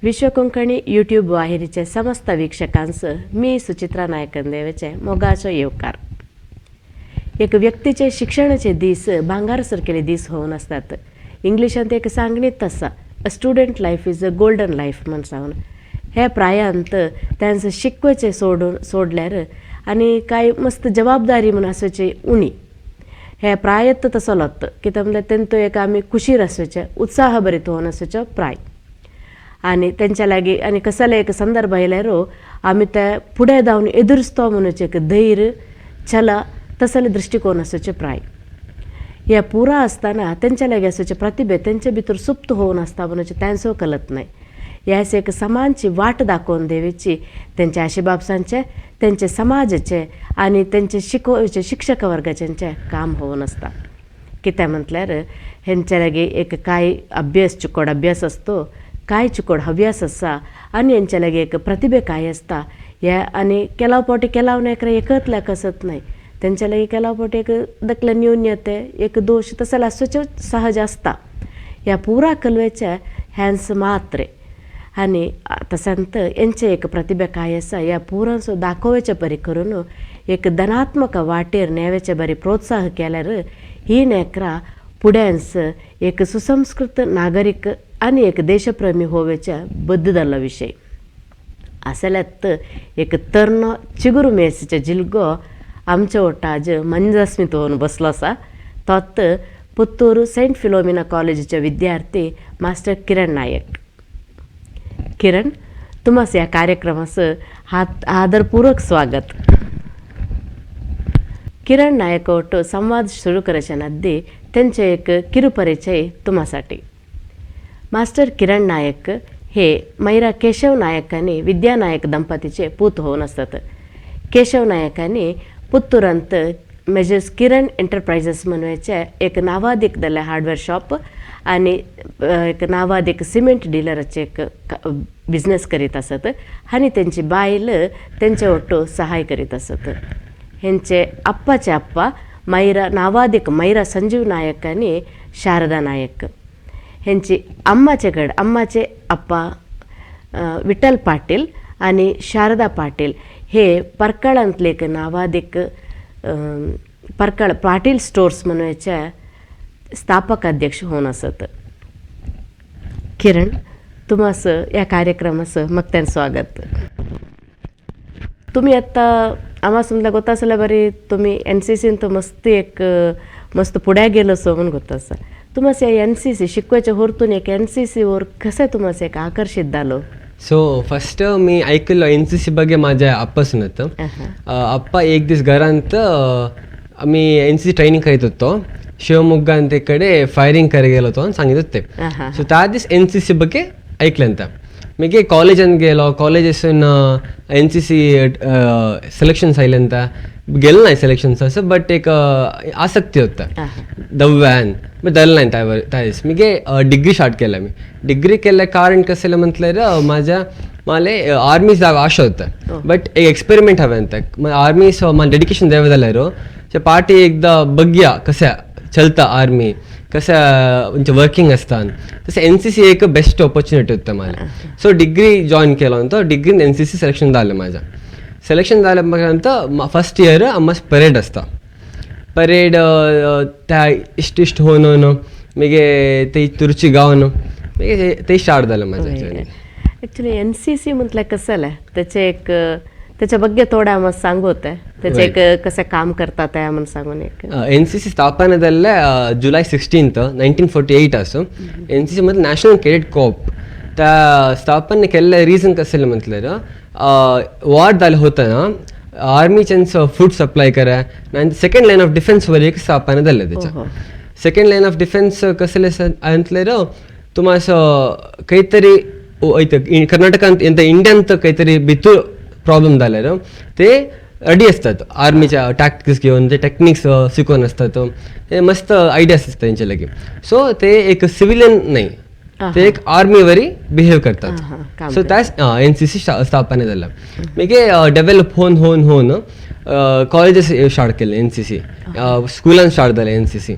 विश्व Konkani YouTube वाहिनीचे समस्त वीक्षकांस मी सुचित्रा नायकनदेवेचे मोगाचो येवकार. एक व्यक्तीचे शिक्षणाचे दीस भांगार सारकेले दीस होवन आसतात. इंग्लिशांत एक सांगणीत आसा, a student life is a golden life म्हण सांगून. हे प्रायांत तांचो शिकवचें सोडून सोडल्यार आनी कांय मस्त जबाबदारी म्हूण आसची उणी. हे प्रायत तसो लोत कित्याक म्हणल्यार तेंचो एक आमी खुशीर आसचें, उत्साह भरीत होवन आसचो प्राय आनी तेंच्या लागीं आनी कसले एक संदर्भ आयल्यार आमी ते फुडें धांवन एदुरस्तो म्हणून एक धैर्य छला तसले दृश्टिकोन आसचे प्राय. हे पुरा आसतना तेंच्या लागीं आसचे प्रतिभे तेंचे भितर सुप्त होवन आसता म्हणून तांचो कलत न्हय. ह्यास एक समानची वाट दाखोवन देवेची तेंच्या आशिबापसांचे, तेंचे समाजाचे आनी तेंचे शिकोवचे शिक्षक वर्गाचेंचें काम होवन आसता. कित्याक म्हटल्यार हेंच्या लागीं एक कांय अभ्यास चुकोड अभ्यास आसतो, कांय चुकोड हव्यास आसा आनी हेंच्या लागीं एक प्रतिभे काय आसता. हे आनी केलाव फावटी केलाव नायक एकतल्याक आसत न्हय, तेंच्या लागीं केलाव फावटी एक दकले न्यून्यते एक दोश तसले आसचें सहज आसता. ह्या पुरा कलवेचे हॅन्स मात्रे आनी तशेंच हेंचे एक प्रतिभा काय आसा ह्या पुरांचो दाखोवचे बरी करून एक धनात्मक वाटेर नेवेचे बरी प्रोत्साह केल्यार ही नेकरा फुडेंच एक सुसंस्कृत नागरीक आनी एक देशप्रेमी होवेच्या बद्द जाल्लो विशय असल्यात एक तरणो चिगुरू मेसीचे जिल्गो आमच्या ओटाज मंजस्मित होवन बसलो आसा. तोत पुत्तूर सेंट फिलोमिना कॉलेजीचे विद्यार्थी मास्टर किरण नायक. किरण, तुमास ह्या कार्यक्रमास हात आदरपूर्वक स्वागत. किरण नायक ಒಟ್ಟು संवाद सुरू करायच्या आदी त्यांचे एक किरुपरिचय तुम्हासाठी. मास्टर किरण नायक हे मैरा केशव नायक आणि विद्या नायक ದಂಪತಿचे पूत होऊन असतात. केशव नायकांनी पुत्तूरांत मेजर्स किरण एंटरप्राइजेस म्हणवायचे एक नावादीक जाल्लें हार्डवेअर शॉप आनी एक नावादीक सिमेंट डिलराचे एक बिजनेस करीत आसत आनी तेंची बायल तेंचे ಒಟ್ಟು सहाय करीत आसत. हेंचे अप्पाचे अप्पा मैरा नावादीक मैरा संजीव नायक आनी शारदा नायक. हेंची अम्माचे कड अम्माचे अप्पा विठ्ठल पाटील आनी शारदा पाटील हे परकळांतले एक नावादीक परकळ पाटील स्टोर्स म्हणवायचे स्थापक अध्यक्ष होऊन आसत. किरण, तुमास या कार्यक्रमास मगत्यान स्वागत. तुम्ही आता आम्हा समजा गोता आसल्यार बरी तुमी एन सी सीन तर मस्त एक मस्त फुड्या गेलो सो म्हणून गोता आसा. तुमास एन सी सी शिकवायच्या होरतून एक एन सी सी वर कशें तुमास एक आकर्शीत जालो? सो फस्ट मी ऐकलो एन सी सी ಬಗ್ಗೆ माझ्या अप्पासून. अप्पा एक दीस घरांत आम्ही एन सी सी ट्रेनिंग करीत होतो, शिवमोग्गा ಅಂತ ಕಡೆ ಫೈರಿಂಗ್ ಕರೆ गेलो होतो ಅಂತ सांगित होते. सो त्या दीस एन सी सी ಬಗ್ಗೆ ऐकलं. मागीर कॉलेजान गेलो, कॉलेजीसून एन सी सी सिलेक्शन्स आयले ಅಂತ गेलो नाही सिलेक्शन्स असं, बट एक आसक्ती होता दव्यान बट जालें नाही त्या त्या दीस. मागीर डिग्री स्टार्ट केलं मी. डिग्री केल्या कारण कसं म्हटल्यार माझ्या माले आर्मी जाव आशा होता, बट एक एक्सपेरिमेंट हवें ಅಂತ. आर्मी सो मा डेडिकेशन देव जाल्यार पार्टी एकदा बघया कशें चलता आर्मी, कशें म्हणजे वर्किंग आसता. तशें एन सी सी एक बेस्ट ऑपॉर्च्युनिटी होता मला. सो डिग्री जॉईन केलो ಅಂತ डिग्रीन एन सी सी सिलेक्शन जालें. माझं सिलेक्शन जालें उपरांत फर्स्ट इयर आमकां परेड आसता. परेड त्या इश्ट इश्ट होवन होवन मागीर ते तुरची गावन मागीर ते स्टार्ट जालें म्हाजें journey. Actually N C C म्हटल्यार कसं जालें त्याचे एक त्याच्या ಬಗ್ಗೆ थोडं आम्हाला सांगू होते त्याचे एक कसं काम करतात ते म्हणून सांगून एक. एन सी सी ಸ್ಥಾಪನೆ जाल्ले July 16, 1948 आसूं. एन सी सी म्हणजे नॅशनल केडेट कॉर्प. त्या स्थापन केल्ले रिजन कसले म्हटल्यार वॉर जालें होता ना, आर्मीच्यान फूड सप्लाय करा आनी सेकंड लायन ऑफ डिफेन्स वर एक स्थापना जाल्लें तेच्या. सेकंड लायन ऑफ डिफेन्स कसले म्हटल्यार तुमा खंय तरी वयता कर्नाटकांत ಎಂತ इंडियांत खंय तरी भितर प्रॉब्लम जाल्यार ते रेडी असतात आर्मीच्या टॅक्टिक्स घेवन, ते टेक्निक्स शिकोवन असतात, ते मस्त आयडियास आसता तेंचे लागीं. सो ते एक सिविलियन न्हय, ते एक आर्मी वरी बिहेव करतात. सो त्याच एन सी सी स्थापना जाल्या. मागीर डेव्हलप होवन होवन होवन कॉलेजीस स्टार्ट केले एन सी सी, स्कुलान स्टार्ट जालें एन सी सी.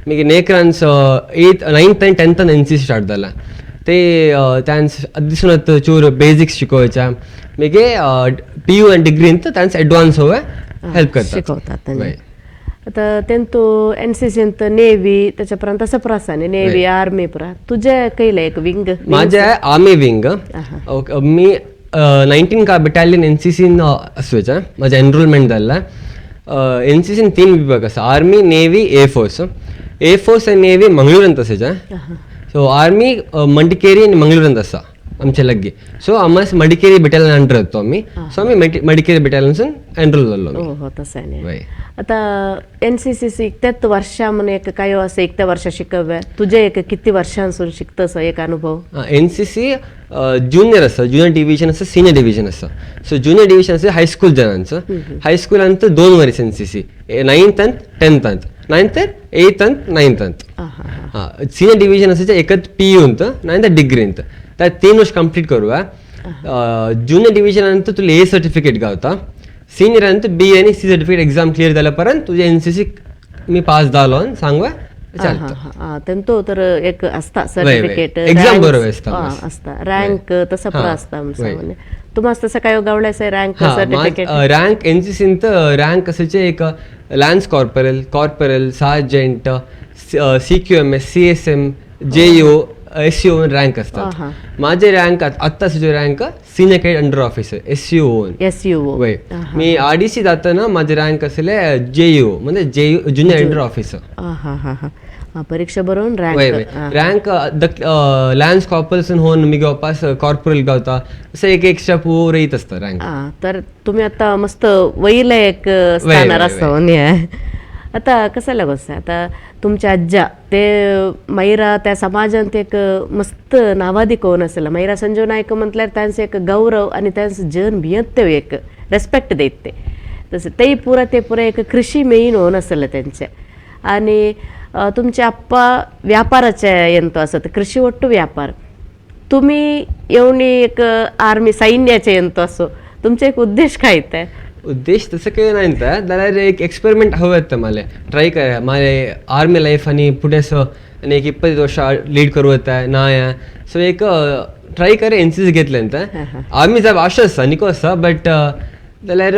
मागीर नेकरांस एथ नायन्थ आनी टेंथान एन सी सी स्टार्ट जाला. ते त्यांचं दिसून चूर बेसिक्स शिकवायच्या, मागीर पीयू आनी डिग्रींत त्यांचं एडवान्स होवे हेल्प करतात, शिकवतात. आता तेंतू एनसीसींत नेव्ही त्याच्या पर्यंत तसं पुरा आसा न्ही, नेव्ही आर्मी पुरा तुझे कैले एक विंग? माझे आर्मी विंग. ओके, मी 19 का बटालियन एनसीसीन आसुचा माझं एनरोलमेंट जाल्लें. एनसीसीन तीन विभाग आसा, army, navy, air force. Air force आनी नेव्ही मंगळुरांत आसाच्या. सो आर्मी मडिकेरी आनी मंगळुरांत आसा आमच्या लागीं. So Amas Madikeri battalion under येतो आमी. सो आमी मडिकेरी बटालियनसून एनरोल जाल्लो आमी. हो हो, तसं न्ही. वय. आता एनसीसी शिकत्यात वर्षा म्हणून एक काय असं एक त्या वर्षा शिकव्या, तुझे एक किती वर्षांसून शिकतस एक अनुभव? एनसीसी ज्युनियर आसा, ज्युनियर डिविजन आसा, सिनियर डिविजन आसा. सो ज्युनियर डिविजन आसा हायस्कूल जणांचो. हायस्कुलांत 2 वर्स एनसीसी, नायन्थांत टेंथांत, नायन्थ एथांत नायन्थांत. हां, सिनियर डिविजन आसा एकत पीयूंत नायन्थ डिग्रींत, त्या 3 वर्ष कंप्लीट करूया. ज्युनियर डिविजनांत तुला ए सर्टिफिकेट गावता, सिनियरांत बी आनी सी सर्टिफिकेट. एक्झाम क्लियर जाल्या परत तुझे एनसीसी मी पास जालो सांगू चालतं. तेंतो तर एक असता सर्टिफिकेट. एक्झाम बरोबर असता. असता रँक तसं पुरा असता. तुम्हाला तसं काय गावलाय रँक सर्टिफिकेट? रँक एनसीसींत रँक असायचे एक lance corporal, corporal, sergeant, CQMS, CSM, JO, SU rank असतात. माझे रँक आत्ताचे rank senior cadet under officer, SUO. SUO. वय, मी आरडीसी जाताना माझे रँक असले जेयू, म्हणजे जेयू, ज्युनियर अंडर ऑफिसर. हां हां हां, परीक्षा बरोवन रँक. रँक लॅन्स कॉर्पोरल होऊन मी वापस कॉर्पोरल गावता, असं एक एक स्टेप वर येत असतं रँक. तर तुम्ही आता मस्त वयले एक स्थानार आसा न्ही. आता कसं लागोस, आता तुमच्या आज्जा ते मैरा त्या समाजांत एक मस्त नावादी कोण असेल मैरा संजीव नायक म्हटल्यार त्यांचं एक गौरव आणि त्यांचं जन भियत ते एक रेस्पेक्ट देत ते तसं तेही पुरा ते पुरा एक कृषी मेन होऊन असेल त्यांचे. आणि तुमचे आप्पा व्यापाराचे यंत्र असत, कृषी ಒಟ್ಟು व्यापार. तुम्ही येऊन एक आर्मी सैन्याचे यंत्र असो, तुमचे एक उद्देश काय ते? उद्देश तसं काही नाही जाल्यार एक एक्सपेरिमेंट हवं येतं मला ट्राय करा मला आर्मी लाईफ आणि पुढे असं आणि एक 25 वर्ष लीड करू येतं ना. सो एक ट्राय करे एनसीसी घेतल्यानंतर आर्मी जाब आशा आसा निको आसा, बट जाल्यार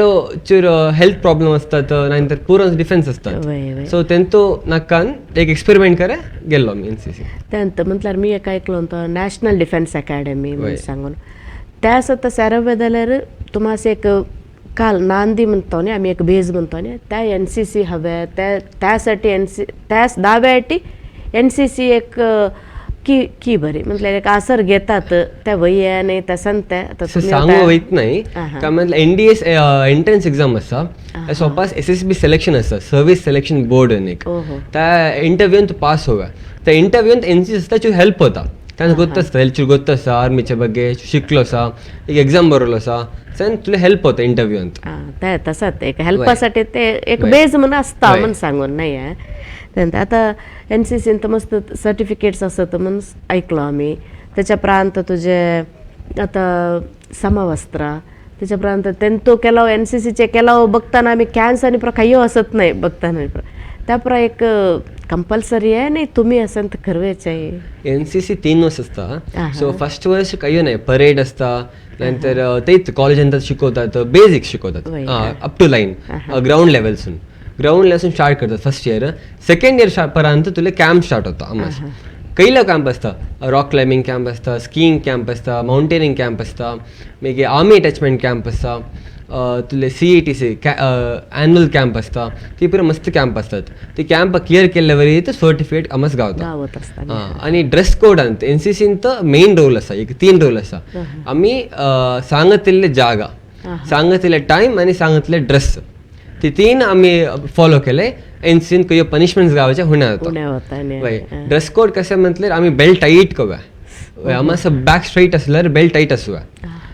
चूर हेल्थ प्रॉब्लम असतात नाहीतर पुरो डिफेन्स असतात. सो तेंतो नाकान एक एक्सपेरिमेंट करे गेल्लो आमी एनसीसी. त्यानंतर म्हटल्यार मी एक ऐकलो होतो नॅशनल डिफेन्स अकॅडमी म्हणून सांगून, त्या सुद्दां सेरवे जाल्यार तुम्हाला एक काल नांदी म्हणतो न्ही आमी, एक बेज म्हणतो न्ही, त्या एनसीसी हवे त्या त्यासाठी एनसी त्या दाव्याटी एनसीसी एक की की बरी म्हटल्यार एक आसर घेतात त्या वय आनी त्या संत. सांगू वयत नाही का म्हटल्यार एनडीएस एंट्रन्स एक्झाम आसा, त्या सोपास एसएसबी सिलेक्शन आसा, सर्वीस सिलेक्शन बोर्ड एक, त्या इंटरव्यून तूं पास होव्या. त्या इंटरव्यून एनसीसी आसता चूर हेल्प होता, त्यांना गोत्त आसता, चूर गोत्त आसा आर्मीच्या ಬಗ್ಗೆ शिकलो आसा, एक एक्झाम बरोवलो आसा, तुला हेल्प होता इंटरव्यूंत. ते तसंच एक हेल्पासाठी ते एक बेज म्हणून असता म्हणून सांगून नाही. त्यानंतर आता एनसीसीन तर मस्त सर्टिफिकेट्स असत म्हणून ऐकलो आम्ही. त्याच्या प्रांत तुझे आता समवस्त्र त्याच्या प्रांत तेंतो केलाव एनसीसीचे केलाव बघताना आम्ही कॅन्स आणि प्र काही असत नाही बघताना त्या प्र एक कंपल्सरी आहे नाही तुम्ही असं तर करवेच आहे. एनसीसी 3 वर्ष असता. सो फर्स्ट वर्ष काही नाही, परेड असता, नंतर तेच कॉलेजांत शिकवतात, बेसिक शिकवतात अप टू लाईन, ग्राउंड लेवलसून ग्राउंड लेवलसून स्टार्ट करतात फर्स्ट इयर. सेकंड इयर पर्यंत तुला कॅम्प स्टार्ट होता. आम्हाला कैला कॅम्प असता, रॉक क्लाइंबिंग कॅम्प असता, स्कीइंग कॅम्प असता, माउंटेनिंग कॅम्प असता, मागीर आर्मी अटॅचमेंट कॅम्प असता, तुले CATC annual camp असता. ती पुरा मस्त कॅम्प असतात. ती कॅम्प क्लियर केल्यावर तर सर्टिफिकेट आमच गावता. आणि ड्रेस कोड अंत एनसीसीन मेन रोल आसा, एक 3 रोल आसा. आमी सांगतिल्ले जागा, सांगतिल्ले टायम आनी सांगतिल्ले ड्रेस, ती 3 आमी फॉलो केले. एनसीसीन खंय पनिशमेंट्स गावचे हुण्या जाता. वय, ड्रेस कोड कशें म्हटल्यार आमी बेल्ट टायट करूया, आमी बॅक स्ट्रेट आसल्यार बेल्ट टायट आसूया.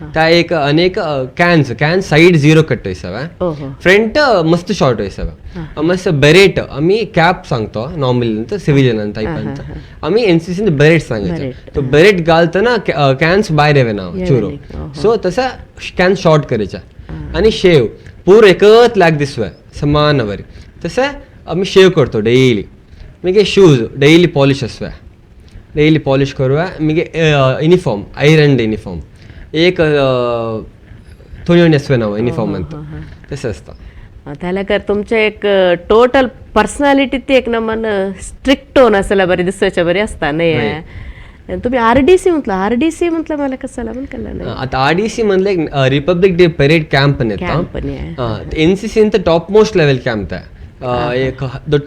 त्या एक अनेक cans can side 0 cut वयसवे, फ्रंट मस्त शॉर्ट वयसवे. आमी बेरेट आमी कॅप सांगतो नॉर्मली सिव्हिलियन टायप अंत, आमी एनसीसीन बेरेट सांगायचे. तो बेरेट घालतना कॅन्स भायर येवे ना चुरो, सो तसं can short करायचा. आणि शेव पूर एकच लाग दिसवे समान वरी, तसं आमी शेव करतो डेली. मागीर शूज डेली पॉलिश आसवे. डेली पॉलिश करूया. मागीर युनिफॉर्म, आयरन युनिफॉर्म एक थोडी न्हेसवे ना युनिफॉर्म ಅಂತ तशें आसता. त्याला तुमचे एक टोटल पर्सनॅलिटी ती एक नमन स्ट्रिक्ट होऊन असायला बरी दिसायच्या बरी असता नाही. तुम्ही आर डी सी म्हटलं, आर डी सी म्हटलं मला कसाला पण कळलं नाही. आता आर डी सी म्हणलं एक रिपब्लिक डे परेड कॅम्प येता. कॅम्प नाही. एन सी सी ಅಂತ टॉप मोस्ट लेवल कॅम्प आहे, एक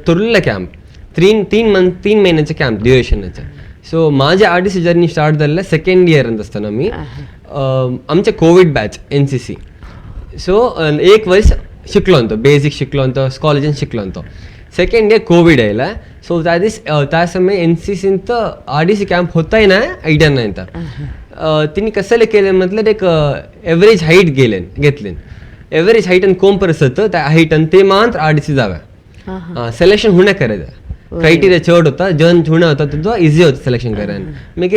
तुरलेला कॅम्प, तीन तीन मंथ 3 महिन्याचे कॅम्प ड्युरेशनाचे. सो माझे R D C journey start जाल्ले सेकंड इयर आसतना आमी, आमचे Covid batch NCC. So एक वर्ष शिकलो अंतो, बेसिक शिकलो अंतो, कॉलेजान शिकलो अंतो. सेकंड इयर कोविड आयला. सो त्या दीस त्या समय एन सी सींत आर डी सी कॅम्प होताय ना आयडिया नाही. तिने कसले केले म्हटलं, एक एव्हरेज हाईट गेले घेतले, एव्हरेज हाईट आणि कोण परिसत त्या हाईट आणि ते मात्र आर डी सी जाव्या सिलेक्शन होण्या करायचं. क्रायटेरिया चड होता, जन होणं होता, तो इझी होतं सिलेक्शन करायला. मी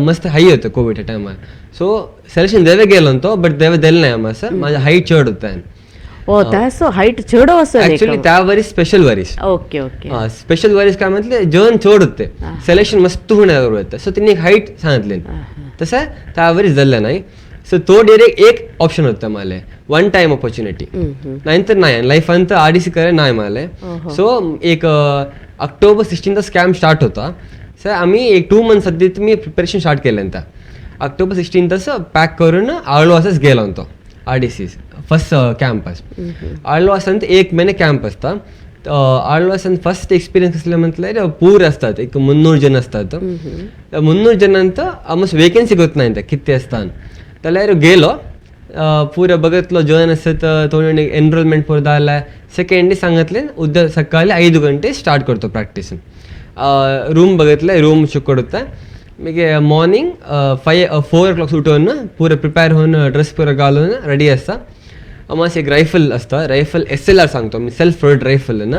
मस्त हाई होतं कोविडच्या टायमार. सो सिलेक्शन देवे गेलो तो, बट देवे दिलं नाही आम्हाला सर, माझं हाईट चड होतं. ओ, त्यासो हाईट चढ असं? ऍक्च्युली त्या वरीस स्पेशल वरीस. Okay okay. Special वरीस काय म्हटले, जन चड होते, सिलेक्शन मस्त होण्यावर होतं. सो त्यांनी एक हाईट सांगितले, तसं त्यावरीच झालं नाही. सो तो डिरेक्ट एक ऑप्शन होता मला, वन टाइम ऑपॉर्च्युनिटी, नाही तर नाही, लाईफ अंत आर डी सी करे नाही मला. सो एक ऑक्टोबर 16चा कॅम्प स्टार्ट होता. सर आम्ही एक 2 मंथ्स आधी मी प्रिपरेशन स्टार्ट केलं. त्या ऑक्टोबर 16 पॅक करून आळवासच गेलो होतो R D C first campus. Alva's ಅಂತ एक महिने कॅम्प असता. आಳ್वास ಅಂತ फर्स्ट एक्सपिरियन्स असले म्हटलं, पूर असतात, एक 300 जण असतात. 300 जण ಅಂತ आल्मोस्ट वेकेन्सी ಗೊತ್ತ नाही ಅಂತ किती असतात. त्याला गेलो, पुरं बघितलं, जॉईन असत, थोडी एनरोलमेंट पुरं झालं. सेकंड डे सांगितले, उद्या सकाळी 5 घंटे स्टार्ट करतो प्रॅक्टिस. रूम बघितलं, रूम होता. मागीर मॉर्निंग 5 4 ओ क्लॉक उठून पुरं प्रिपेअर होऊन, ड्रेस पुरं घालून रेडी असता. आमचं एक रायफल असता, रायफल एस एल आर सांगतो मी, सेल्फ लोड रायफल ना.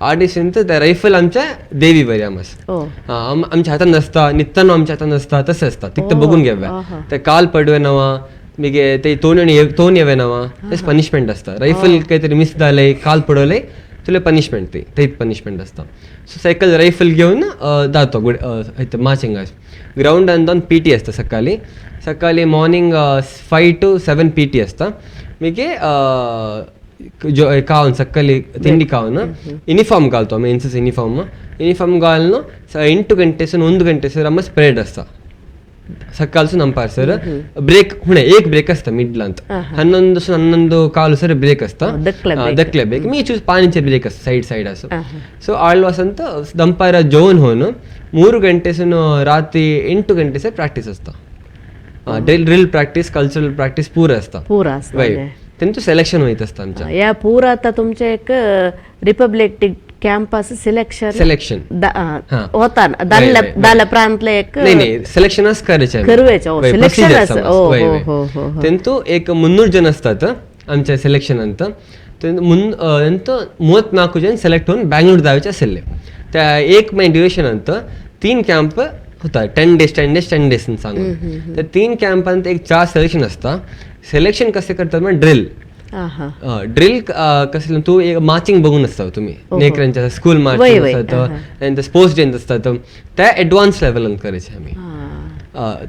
आर डी सी त्या रायफल आमच्या देवी बरी आमस. ओ. आमच्या हातात नसता, नित्तानो आमच्या हातात नसता, तसं असता. तिथं बघून घ्याव्या ते काल पडवे नवा, मागीर ते तोन तोन येवे नवा, तेच पनिशमेंट असता. रायफल काहीतरी मिस झालंय, काल पडवलंय, तुला पनिशमेंट, ते तेच पनिशमेंट असता. सो सायकल रायफल घेऊन जातो गुड इथं मार्चिंग ग्राउंड आणि पी टी असतं. सकाळी सकाळी मॉर्निंग 5 टू 7 पी टी असतं. मागीर जो खावन, सकाळी ತಿಂಡಿ खावन, युनिफॉर्म घालतो आमी, N C C uniform. Uniform घालून 8 गंटे 1 गंटे सर आमचं परेड असता. सकाळचं ನಂಪಾर सर ब्रेक हुणे एक ब्रेक असता मिडलांत, 11 11:15 सर ब्रेक असता. ದಕ್ಲೆ. ದಕ್ಲೆ ಬ್ರೇಕ್, मी चूस पाणीचे ब्रेक असता ಸೈಡ್ ಸೈಡ್ असं. ಸೊ ಆಳ್ವಾಸ್ ಅಂತ ದಂಪಾರ ಜೋನ್ ಹೋನು 3 ಗಂಟೆ ರಾತ್ರಿ 8 ಗಂಟೆ ಸರ್ ಪ್ರಾಕ್ಟೀಸ್ असता. Drill drill practice, cultural practice पुरं असता. पुरा असता. वय, त्यांचं सिलेक्शन होईत असतं आमच्या. या पुरा आता तुमचे एक रिपब्लिक कॅम्पस सिलेक्शन. सिलेक्शन. होता दाल दाल प्रांतले एक. नाही नाही, सिलेक्शनच करायचे. करवायचे, ओ, selection च. ओ, हो, हो, हो, हो. त्यांತು एक 300 जण असतात आमच्या सिलेक्शन ಅಂತ. ಎಂತ 34 जण सेलेक्ट होऊन बँगलोर जायचे असेल. त्या एक महिने ड्युरेशन ಅಂತ तीन कॅम्प होता, 10 days, 10 days, 10 days सांगून. तर तीन कॅम्प अंत एक चार सिलेक्शन असता. सिलेक्शन कसे करतात मग ड्रिल. हा हा ड्रिल कसं, तू एक मार्चिंग बघून असता तुम्ही नेकरांच्या स्कूल वय, मार्चिंग वय. असतात, नंतर स्पोर्ट्स डे असतात, त्या ॲडव्हान्स लेवल करायचे आम्ही.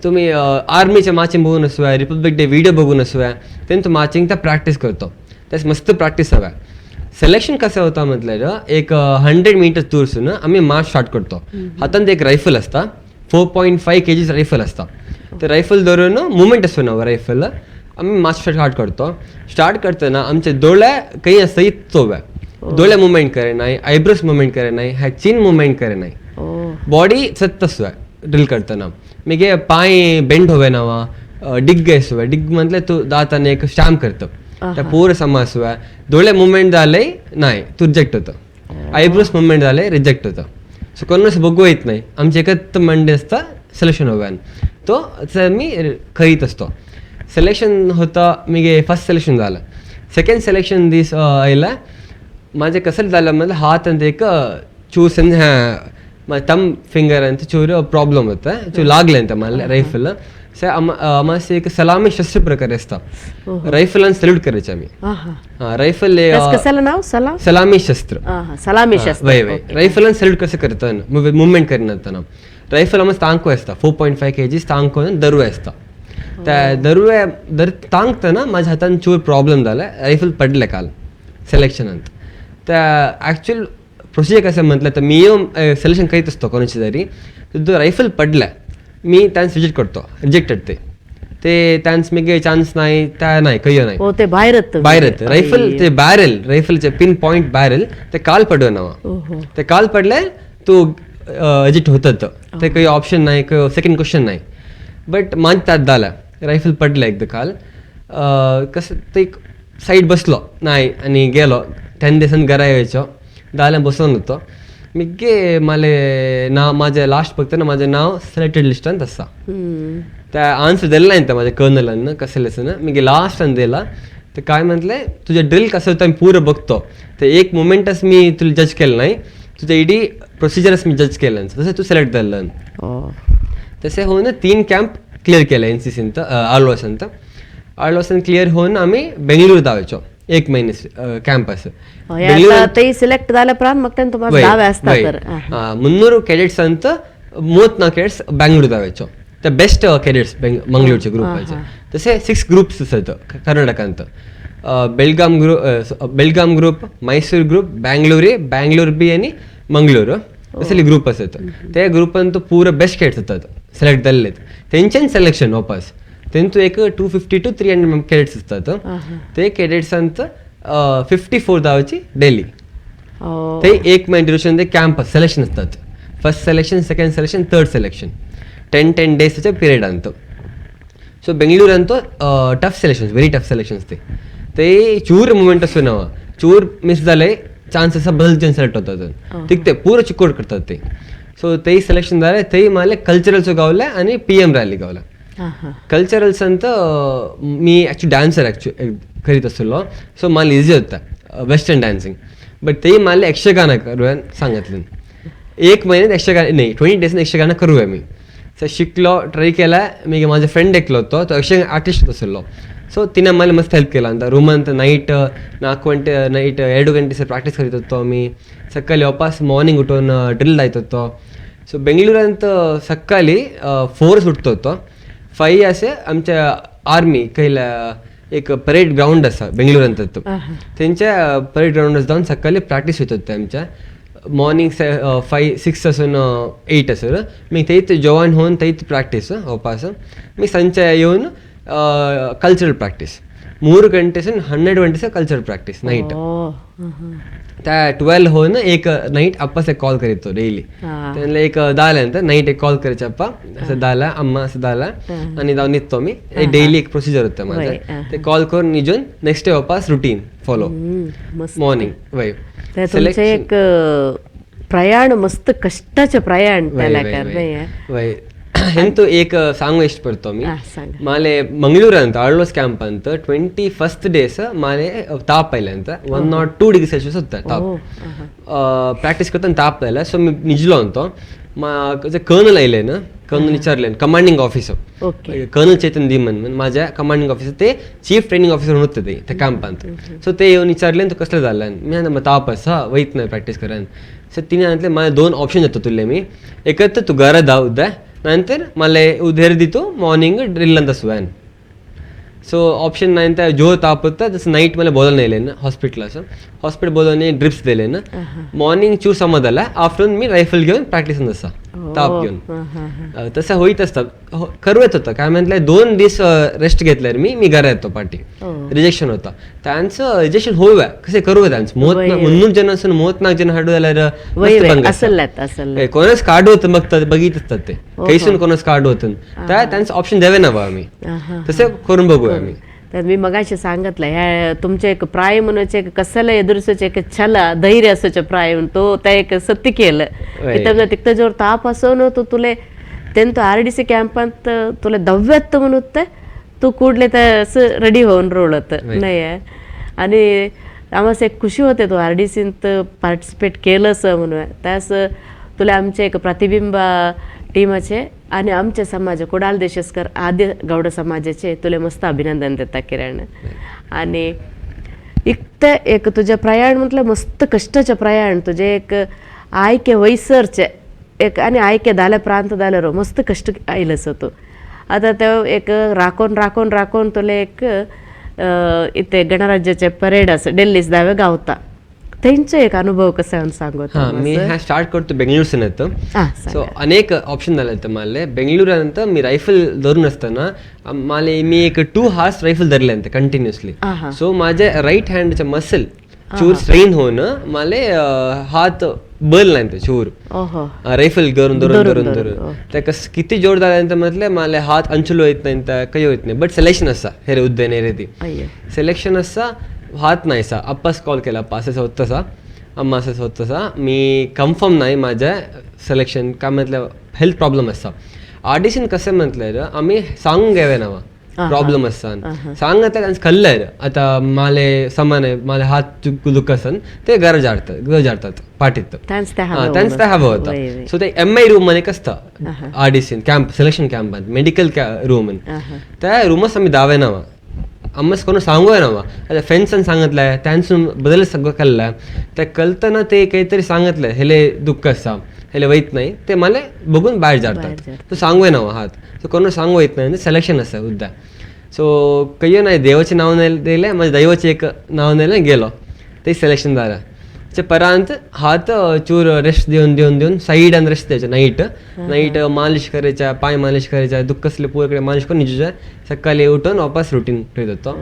तुम्ही आर्मीच्या मार्चिंग बघून असूया, रिपब्लिक डे व्हिडिओ बघून असूया, त्यांचं मार्चिंग त्या प्रॅक्टिस करतो, त्यास मस्त प्रॅक्टिस हव्या. सिलेक्शन कसं होतं म्हटलं, एक 100 मीटर दूरसून आम्ही मार्च स्टार्ट करतो. हातांत एक रायफल असता, 4.5 kgs rifle असता. ते रायफल धरून मुवमेंट असतो ना रायफल, आम्ही मार्च स्टार्ट करतो. स्टार्ट करताना आमचे डोळे काही असतं इततो डोळे मुवमेंट करे नाही, आयब्रोज मुवमेंट करे नाही, ह्या चिन मुवमेंट करे नाही. ओ. बॉडी सत्त असतो ड्रिल करताना. मागीर पांय बेंड होवे नावा, डिग असुवे, डिग म्हटलं तू दाताने एक स्टॅम्प करतं, त्या पूर समा असुवे. डोळे मुवमेंट झाले नाही तू रिजेक्ट होतं, आयब्रोज मुवमेंट झाले रिजेक्ट होतं. सो कोणाच बघू येत नाही. आमचे एकच मंडे असता सिलेक्शन होव्यान, तो मी करीत असतो. सिलेक्शन होतं, मी फर्स्ट सिलेक्शन झालं. सेकंड सिलेक्शन दीस आयला माझे कसं झालं म्हणजे हात ಅಂತ एक चूस तम फिंगर ಅಂತ ಚೂರು ಪ್ರಾಬ್ಲಮ್ होता, चूर लागले ಅಂತ मला रायफल. सर आम्हाला एक सलामी शस्त्र प्रकारे असता, रायफल आणि सल्यूट करायचे आम्ही. हा हा. हा, रायफल. त्यास कशाला नाव सलाम? सलामी शस्त्र. हा हा, सलामी शस्त्र. वय वय, रायफल आणि सल्यूट कसं करतात, मुवमेंट करणार. रायफल आमच तांको असता, 4.5 kg तांको दरवे असता. त्या दरवे दर तांकतना माझ्या हातान चूर प्रॉब्लेम झाला, रायफल पडले काल सिलेक्शनात. त्या ॲक्च्युअल प्रोसिजर कसं म्हटलं तर मी सिलेक्शन करीत असतो कोणाची तरी, तर रायफल पडल्या मी त्यांस रिजेक्ट करतो, रिजेक्टेड ते ते त्यांस मी चान्स नाही, त्या नाही काही नाही. हो, ते बाहेर येतं. बाहेर येतं रायफल, ते बॅरल रायफलचे पिन पॉईंट बॅरल ते काल पडवे ना, ते काल पडले तो एजिट होतं, ते काही ऑप्शन नाही, काही सेकंड क्वेश्चन नाही. बट माझ त्यात झाला रायफल पडलं एकदा काल, कसं ते एक साईड बसलो नाही आणि गेलो 10 दिवसांनी घरा यायचो, दाला बसवून होतो मी गे मला नाव माझं लास्ट बघताना माझं नाव सिलेक्टेड लिस्टांत असा. त्या आन्सर दिला नाही त्या माझ्या कर्नलांना कसं लेसन मी गे लास्ट आणि दिला. तर काय म्हटले, तुझं ड्रिल कसं होतं मी पुरं बघतो, तर एक मुमेंटच मी तुला जज केलं नाही, तुझं इडी प्रोसिजरच मी जज केलं, तसं तू सिलेक्ट झालं. तसे होऊन 3 कॅम्प क्लिअर केलं एन सी सींत आಳ್वास ಅಂತ. आಳ್वासन क्लिअर होऊन आम्ही बेंगळूर धावायचो 1 महिने कॅम्प असं. ते सिलेक्ट झाल्या प्रांत मग त्यांना तुम्हाला दावे असतात तर. 300 ಕೆಡೆಟ್ಸ್ ಅಂತ 34 ಕೆಡೆಟ್ಸ್ ಬ್ಯಾಂಗ್ಳೂರ್ धावायचो, ते बेस्ट ಕೆಡೆಟ್ಸ್ मंगळूरचे ग्रुप व्हायचे. तसे 6 ग्रुप्स असतात कर्नाटक ಅಂತ, Belgaum group, Belgaum group, Mysore group, Bangalore A, Bangalore B आणि मंगळूर असले ग्रुप असतात. ते ग्रुप अंतू पूरा बेस्ट ಕೆಡೆಟ್ಸ್ असतात सिलेक्ट झालेले, त्यांच्यान सिलेक्शन वापस त्यांचं एक 250 to 300 cadets असतात. ते ಕೆಡೆಟ್ಸ್ ಅಂತ 54 धावायची डेली. ते 1 महिने ड्युरेशन ते कॅम्प सिलेक्शन असतात, first selection, second selection, third selection, 10-10 डेजचे period अंत. सो बेंगळूर ಅಂತೂ tough selections, very tough selections. ते ते चूर मुमेंट असतो ना, चूर मिस झाले चान्सेस बदलचे सिलेक्ट होतात, ठीक ते पुरं चिकोड करतात ते. सो ते सिलेक्शन झाले ते मला कल्चरल्स गावलं आणि PM rally गावलं. कल्चरल्स ಅಂತ मी ॲक्च्युली डान्सर ॲक्च्युली करीत असलो, सो मला इझी होता वेस्टर्न डान्सिंग. बट ते मला यक्षगान करूया सांगितलं, 1 महिन्यात यक्षगान नाही 20 डेज यक्षगान करूया मी. सो शिकलो, ट्राय केला मी, माझा फ्रेंड एकलो होतो तो यक्षगान आर्टिस्ट असलो, सो तिने मला मस्त हेल्प केला ಅಂತ. रूम ಅಂತ ನೈಟ್ 4 ಗಂಟೆ ನೈಟ್ 2 ಗಂಟೆ ಸರ್ ಪ್ರಾಕ್ಟೀಸ್ ಕರೀತಿತ್ತು मी, सकाळी वापस मॉर्निंग उठून ड्रिल ಆಯ್ತಿತ್ತು. ಸೊ ಬೆಂಗಳೂರಂತ सकाळी 4 सुटतो, 5 असे आमच्या आर्मी कैला एक परेड ग्राउंड असा बेंगळूर त्यांच्या परेड ग्राउंड जाऊन सकाळी प्रॅक्टिस होत होते आमच्या मॉर्निंग 5-6 असून 8 असून मी थंयच जॉईन होऊन थंयच प्रॅक्टीस वापस मी संचे येऊन कल्चरल प्रॅक्टीस 3 ಗಂಟೆ 12 ಗಂಟೆ कल्चरल प्रॅक्टीस नाईट. त्या 12 होऊन एक नाईट अप्पास एक कॉल करीतो डेली, त्यांना एक दाला ಅಂತ नाईट एक कॉल करायचे, अप्पा असं दाला अम्मा असं दाला आणि जाऊन निघतो मी. डेली एक प्रोसिजर होतं माझं, ते कॉल करून निजून नेक्स्ट डे वापस रुटीन फॉलो मॉर्निंग. वय तुमचे एक प्रयाण मस्त कष्टाचे प्रयाण त्याला वय. ಎಂತೂ एक सांगू इष्ट पडतो मी, माले मंगळूर ಅಂತ ಆಳ್ವಾಸ್ ಕ್ಯಾಂಪ್ ಅಂತ 21st days माले ताप आयले ಅಂತ 102 डिग्री सेल्सियस होता ताप. प्रॅक्टिस करताना ताप आयला, सो मी निजलो अंत मा कर्नल आयले ना, कर्नल विचारले commanding officer colonel Chetan Dhiman माझ्या कमांडिंग ऑफिसर ते चीफ ट्रेनिंग ऑफिसर होते ते त्या कॅम्पांत. सो ते येऊन विचारले तू कसलं झालं, मी मग ताप असा वैत नाही प्रॅक्टिस करान. सो तिने सांगितले मला 2 ऑप्शन देतो तुले मी, एकत्र तू घरा धाव उद्या नंतर मला उद्या दितो मॉर्निंग ड्रिल ಅಂತ सुव्यान. सो ऑप्शन नाही त्या जो ताप होता तसं नाईट मला बोलवलं नाही ना हॉस्पिटल, असं हॉस्पिटल बोलवणे ड्रिप्स दिले ना, मॉर्निंग चूर समजला आफ्टरनून मी रायफल घेऊन प्रॅक्टिस असा ताप घेऊन तसं होईत असतं करू येत होतं. काय म्हटलं 2 दिवस रेस्ट घेतल्यावर मी मी घरा येतो पाठी रिजेक्शन होता त्यांचं, रिजेक्शन होऊया कसे करूया त्यांचं 300 जण असून 34 जण हाडू झाल्यावर कोणाच काढ होतं मग बघित असतात ते कैसून कोणाच काढ होतं त्या त्यांचं ऑप्शन द्यावे ना बा, आम्ही तसे करून बघूया आम्ही. तर मी मगाशी सांगितलं ह्या तुमचे एक प्राय म्हणून एक कसाला एದುರಿಸೋचे एक छल धैर्य असोचे प्राय तो त्या एक सत्य केलं तिथं जोर ताप असो न तो तुले तेंतो RDC कॅम्पात तुला दव्यात म्हणून तू कुडले तर असं रेडी होऊन रोळत नाही. आणि आम्हाला एक खुशी होते तो RDCत पार्टिसिपेट केलं असं म्हणून त्यास तुला आमचे एक प्रतिबिंब टीमाचे आणि आमचे समाज कुडाल देशस्कर आद्य गौड समाजाचे तुला मस्त अभिनंदन देता किरण. आणि इकतं एक तुझे प्रयाण म्हटलं मस्त कष्टाचे प्रयाण तुझे एक आयके वैसरचे एक आनी आयके दाले प्रांत दालेरो मस्त कश्ट आयलेस होतो. आता ते एक राखोन राखोन राखोन तुले एक इथे गणराज्याचे परेड असं डेल्लीस दावे गावता, तेंचो एक अनुभव कसं हांव सांगत. हां, मी ह्या स्टार्ट करतो बेंगळूरसून येतो. हां. सो अनेक ऑप्शन झाले होते मला. बेंगळुरानंतर मी रायफल धरून असताना मला मी एक 2 हार्स रायफल धरले अंत कंटिन्युअसली. सो माझ्या राईट हँडच्या मसल चूर स्ट्रेन होऊन मला हात बल नाही ते चूर रायफल धरून धरून धरून धरून ते कस किती जोर झाल्यानंतर म्हटलं मला हात अंचलो येत नाही तर काही होत नाही. बट सिलेक्शन असा हे उद्यान रे अय्यो. सिलेक्शन असा हात नाही सा अप्पास कॉल केला, अप्पा असं होत तसा, अम्मा असं होत तसा, मी कन्फर्म नाही माझ्या सिलेक्शन का म्हटलं हेल्थ प्रॉब्लेम असा. ऑडिशन कसं म्हटलं आम्ही सांगून घेवे ना प्रॉब्लेम असा सांगत त्यांचं कल्लं. आता माले सामान माले हात दुःख असन ते गरज जाडतात, गरज जाडतात पाठीत त्यांचं ते हवं होतं. सो ते एम I room मध्ये कसं audition camp selection camp medical room त्या रूमच आम्ही दावे नावा आम्हाला कोण सांगूया नावा. आता फ्रेंड्सान सांगितलंय त्यांसून बदल सगळं कळलं त्या कळताना ते काहीतरी सांगितलं हेले दुःख असा हेले वैत नाही ते मला बघून बाहेर जाडतात. तो सांगूया नावा हात सो कोण सांगू येत नाही सिलेक्शन असं उद्या. सो काही नाही देवाचे नाव नाही दिले माझ्या दैवाचे एक नाव नाही गेलो ते सिलेक्शन झालं. परांत हात चूर रेस्ट देऊन देऊन देऊन साईड आणि रेस्ट द्यायचा, नाईट नाईट मालिश करायच्या, पाय मालिश करायचा, दुःख असले पूरकडे मालिश करून निजूच्या सकाळी उठून वापस रुटीन ठेवत होतो.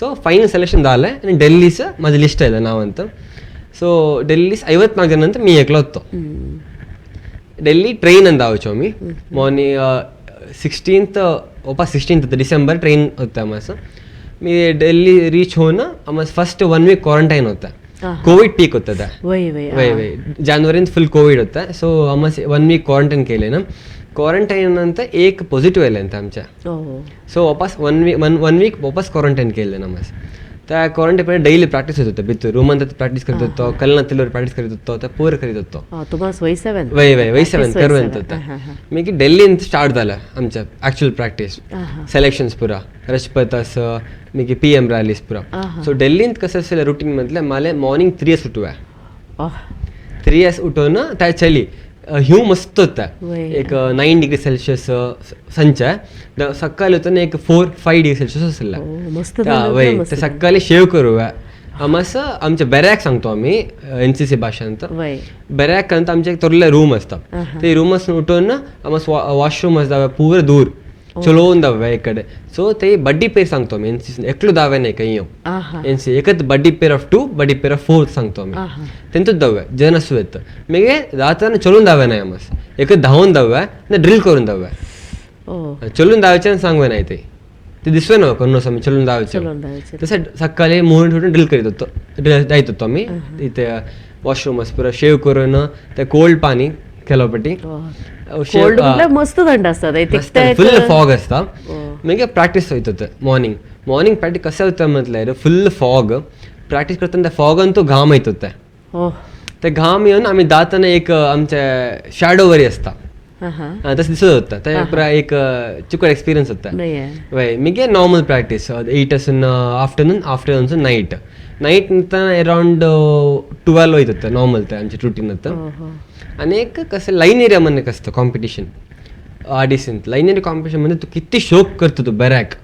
सो फायनल सिलेक्शन झालं आणि ಡೆಲ್ಲಿचं माझं लिस्ट आहे नाव ಅಂತ. सो ಡೆಲ್ಲಿ 54 जणांत मी एकलो होतो. ಡೆಲ್ಲಿ ट्रेन ಅಂತ धावचो आम्ही मॉर्निंग 16th वापस 16th December train होतं आम्हाला. मी ಡೆಲ್ಲಿ रीच होऊन आम्हाला फर्स्ट 1 वीक क्वारंटाईन होता. कोविड पीक होतं त्या वय वय वय वय जानेवारीत फुल कोविड होता. सो आम्हाला 1 वीक क्वारंटाईन केले ना, क्वारंटाईन नंतर एक पॉझिटिव्ह आले अंत आमच्या. सो वापस 1 वीक वापस क्वारंटाईन केले ना आम्हाला. त्या क्वारंटाईन डेली प्रॅक्टिस होत होतं, बिತ್ತು रूम ಅಂತ प्रॅक्टिस करत होतो, कलना तिलवर प्रॅक्टिस करत होतो, त्या पूर करीत होतो. तुम्हाला वयसेवन वय वय वयसेवन करू होतं. मी की ಡೆಲ್ಲಿ स्टार्ट झालं आमच्या ॲक्च्युअल प्रॅक्टिस सिलेक्शन्स पुरा रजपथ असं मी की पी एम रॅलीज पुरा. सो ಡೆಲ್ಲಿಂದ कसं असेल रुटीन म्हटलं मला मॉर्निंग 3 उठूया, 3 उठवून त्या चली ह्यू मस्त होता एक 9 डिग्री सेल्सिअस संच सकाळी होतं ना एक 4-5 डिग्री सेल्सिअस असेल वय. ते सकाळी शेव करूया आम्हाला आमच्या बॅरॅक सांगतो आम्ही एन सी सी भाषांत बॅरॅक ಅಂತ आमच्या एक थोडले रूम असतात ते रूम उठून आम्हाला वॉशरूम असतात पूर दूर चलोवन दावे एक कಡೆ. सो ते बड्डी पेर सांगतो आम्ही एन सी एकलो दावे नाही काही एन सी एकच buddy pair of 2 buddy pair of 4 सांगतो आम्ही तेंतूच दावे जण असू येतं मागीर जाताना चलून दावे नाही आम्हाला एकच धांवून दावे आनी ड्रील करून दावे चलून धावायचे सांगवे नाही ते ते दिसवे ना कोण आम्ही चलून धावायचे. तसं सकाळी मोहन उठून ड्रिल करीत होतो, जायत होतो आम्ही इथे वॉशरूम पुरा शेव करून ते कोल्ड पाणी केलोपटी मस्त थंड असतात फुल फॉग असता. मागीर प्रॅक्टीस होत होतं मॉर्निंग मॉर्निंग प्रॅक्टीस कसं होतं म्हटलं फुल फॉग प्रॅक्टीस करताना त्या फॉगान तो घाम येत होता. ते घाम येऊन आम्ही दाताना एक आमच्या शॅडो वरी असता तसं दिसत होतं ते पुरा एक चिकट एक्सपिरियन्स होता. वय मागीर नॉर्मल प्रॅक्टीस 8 असून आफ्टरनून, आफ्टरनून नाईट नाईट नंतर अराउंड 12 वयत होतं नॉर्मल ते आमचे रुटीन होतं. आणि एक कसं लाईन एरियामध्ये कसं competition audition line area competition म्हणजे तू किती शोक करतो तू बॅरॅक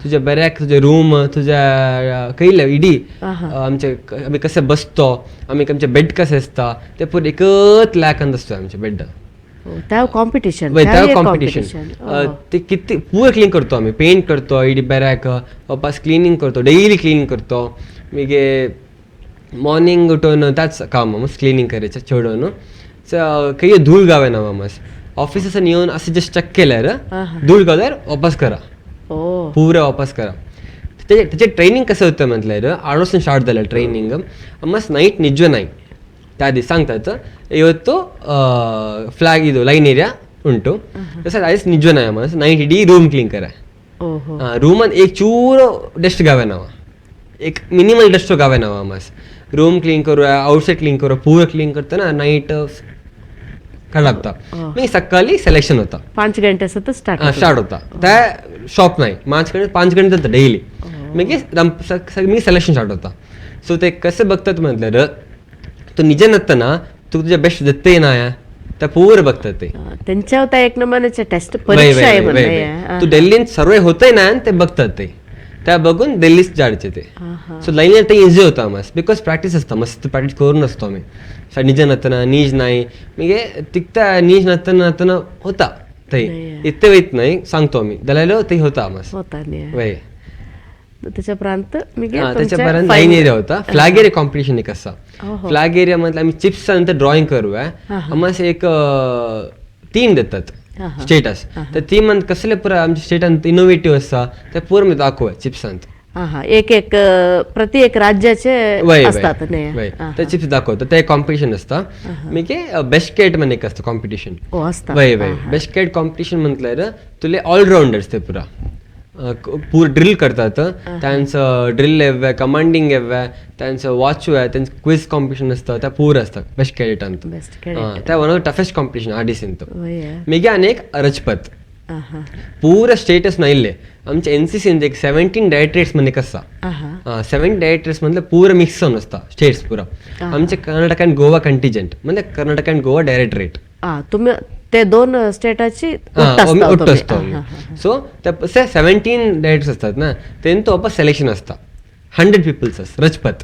तुझ्या बॅरॅक तुझ्या रूम तुझ्या कैल इडी आमचे आम्ही कसं बसतो आम्ही आमचे बेड कसं असता ते पुरे एकच लॅक असतो आमचे बेड त्या कॉम्पिटिशन त्या कॉम्पिटिशन ते किती पुरं क्लीन करतो आम्ही पेंट करतो इडी बॅरॅक वापस क्लिनिंग करतो डेली क्लीन करतो. मागीर मॉर्निंग उठून त्याच काम मस्त क्लिनिंग करायचं चेडून काही धूळ गावे ना मस्त ऑफिस येऊन असं जस्ट चेक केल्यार धूळ गावल्यार वापस करा पुरं वापस करा. त्याचे ट्रेनिंग कसं होतं म्हटल्यार 8 वाजता स्टार्ट झालं ट्रेनिंग मस्त नाईट निजवे नाही त्या दिवस सांगतात ಇವತ್ತು ಫ್ಲಾಗ್ ಇದು ಲೈನ್ ಏರಿಯಾ ಉಂಟು ಸರ್ आयस ನಿಜ नाही मस्त नाईट इडी रूम क्लीन करा रूमान एक चूर डस्ट गावे नावा एक मिनिमल डस्ट गावे नावा मस्त रूम क्लीन करूया आउटसाइड क्लीन करूया पूरा क्लीन करताना नाईट खराब मी सकाळी सिलेक्शन होता 5 घंटे स्टार्ट होता त्या शॉप नाही 5 घंटे होतं डेली मागीर मी सिलेक्शन स्टार्ट होता. सो ते कसं बघतात म्हटलं तू निज नसताना तू तुझ्या बेस्ट देते ना त्या पूर बघतात ते. त्यांच्या त्या एक नंबरचे टेस्ट परीक्षा आहे म्हणलं. तू दिल्लीत सर्वे होतंय ना ते बघतात ते, त्या बघून दिल्लीच जायचे ते. सो लाईन ते इझी होतं आम्हाला because practice असता, मस्त प्रॅक्टिस करून असतो आम्ही. निज नसताना नीज नाही म्हणजे तिकता नीज नसताना नसताना होता ते इतके वेत नाही सांगतो आम्ही दलालो ते होता आम्हाला होता. त्याच्या प्रांत त्याच्यापर्यंत लाईन एरिया होता. फ्लॅग एरिया कॉम्पिटिशन एक असा, फ्लॅग एरिया मधलं आम्ही चिप्स नंतर ड्रॉइंग करूया, आम्हाला एक टीम देतात स्टेटस, तर टीम कसले पुरा आमच्या स्टेटांत इनोव्हेटिव्ह असता ते पुरा मी दाखवूया चिप्सांत. एक एक प्रति एक राज्याचे असतात ते चिप्स दाखवतात, ते कॉम्पिटिशन असतं. मी की बेस्ट केट म्हण एक असतं कॉम्पिटिशन. वय वय बेस्ट केट कॉम्पिटिशन म्हटलं तुले ऑलराऊंडर्स ते पुरा पूर ड्रिल करतात, त्यांचं ड्रिल एव्ह आहे, कमांडिंग एव्ह आहे, त्यांचं वॉच आहे, त्यांचं क्विज कॉम्पिटिशन असतं, त्या पूर असतं बेस्ट कॅडेट अंत. त्या one of toughest competition आडीस. मिगे अनेक रजपत पूर स्टेटस नाहीले आमच्या एन सी सी एक 17 डायरेक्टरेट्स मध्ये कसा 7 डायरेक्टरेट्स मधलं पूर मिक्स होऊन असता स्टेट्स पुरा. आमचे कर्नाटक अँड गोवा कंटिजंट म्हणजे कर्नाटक अँड गोवा डायरेक्टरेट. तुम्ही ते दोन स्टेटाची ಒಟ್ಟು असतो. सो त्या 17 डायरेक्टर्स असतात ना, त्यांचं वापस सिलेक्शन असतं 100 पीपल्स रजपत.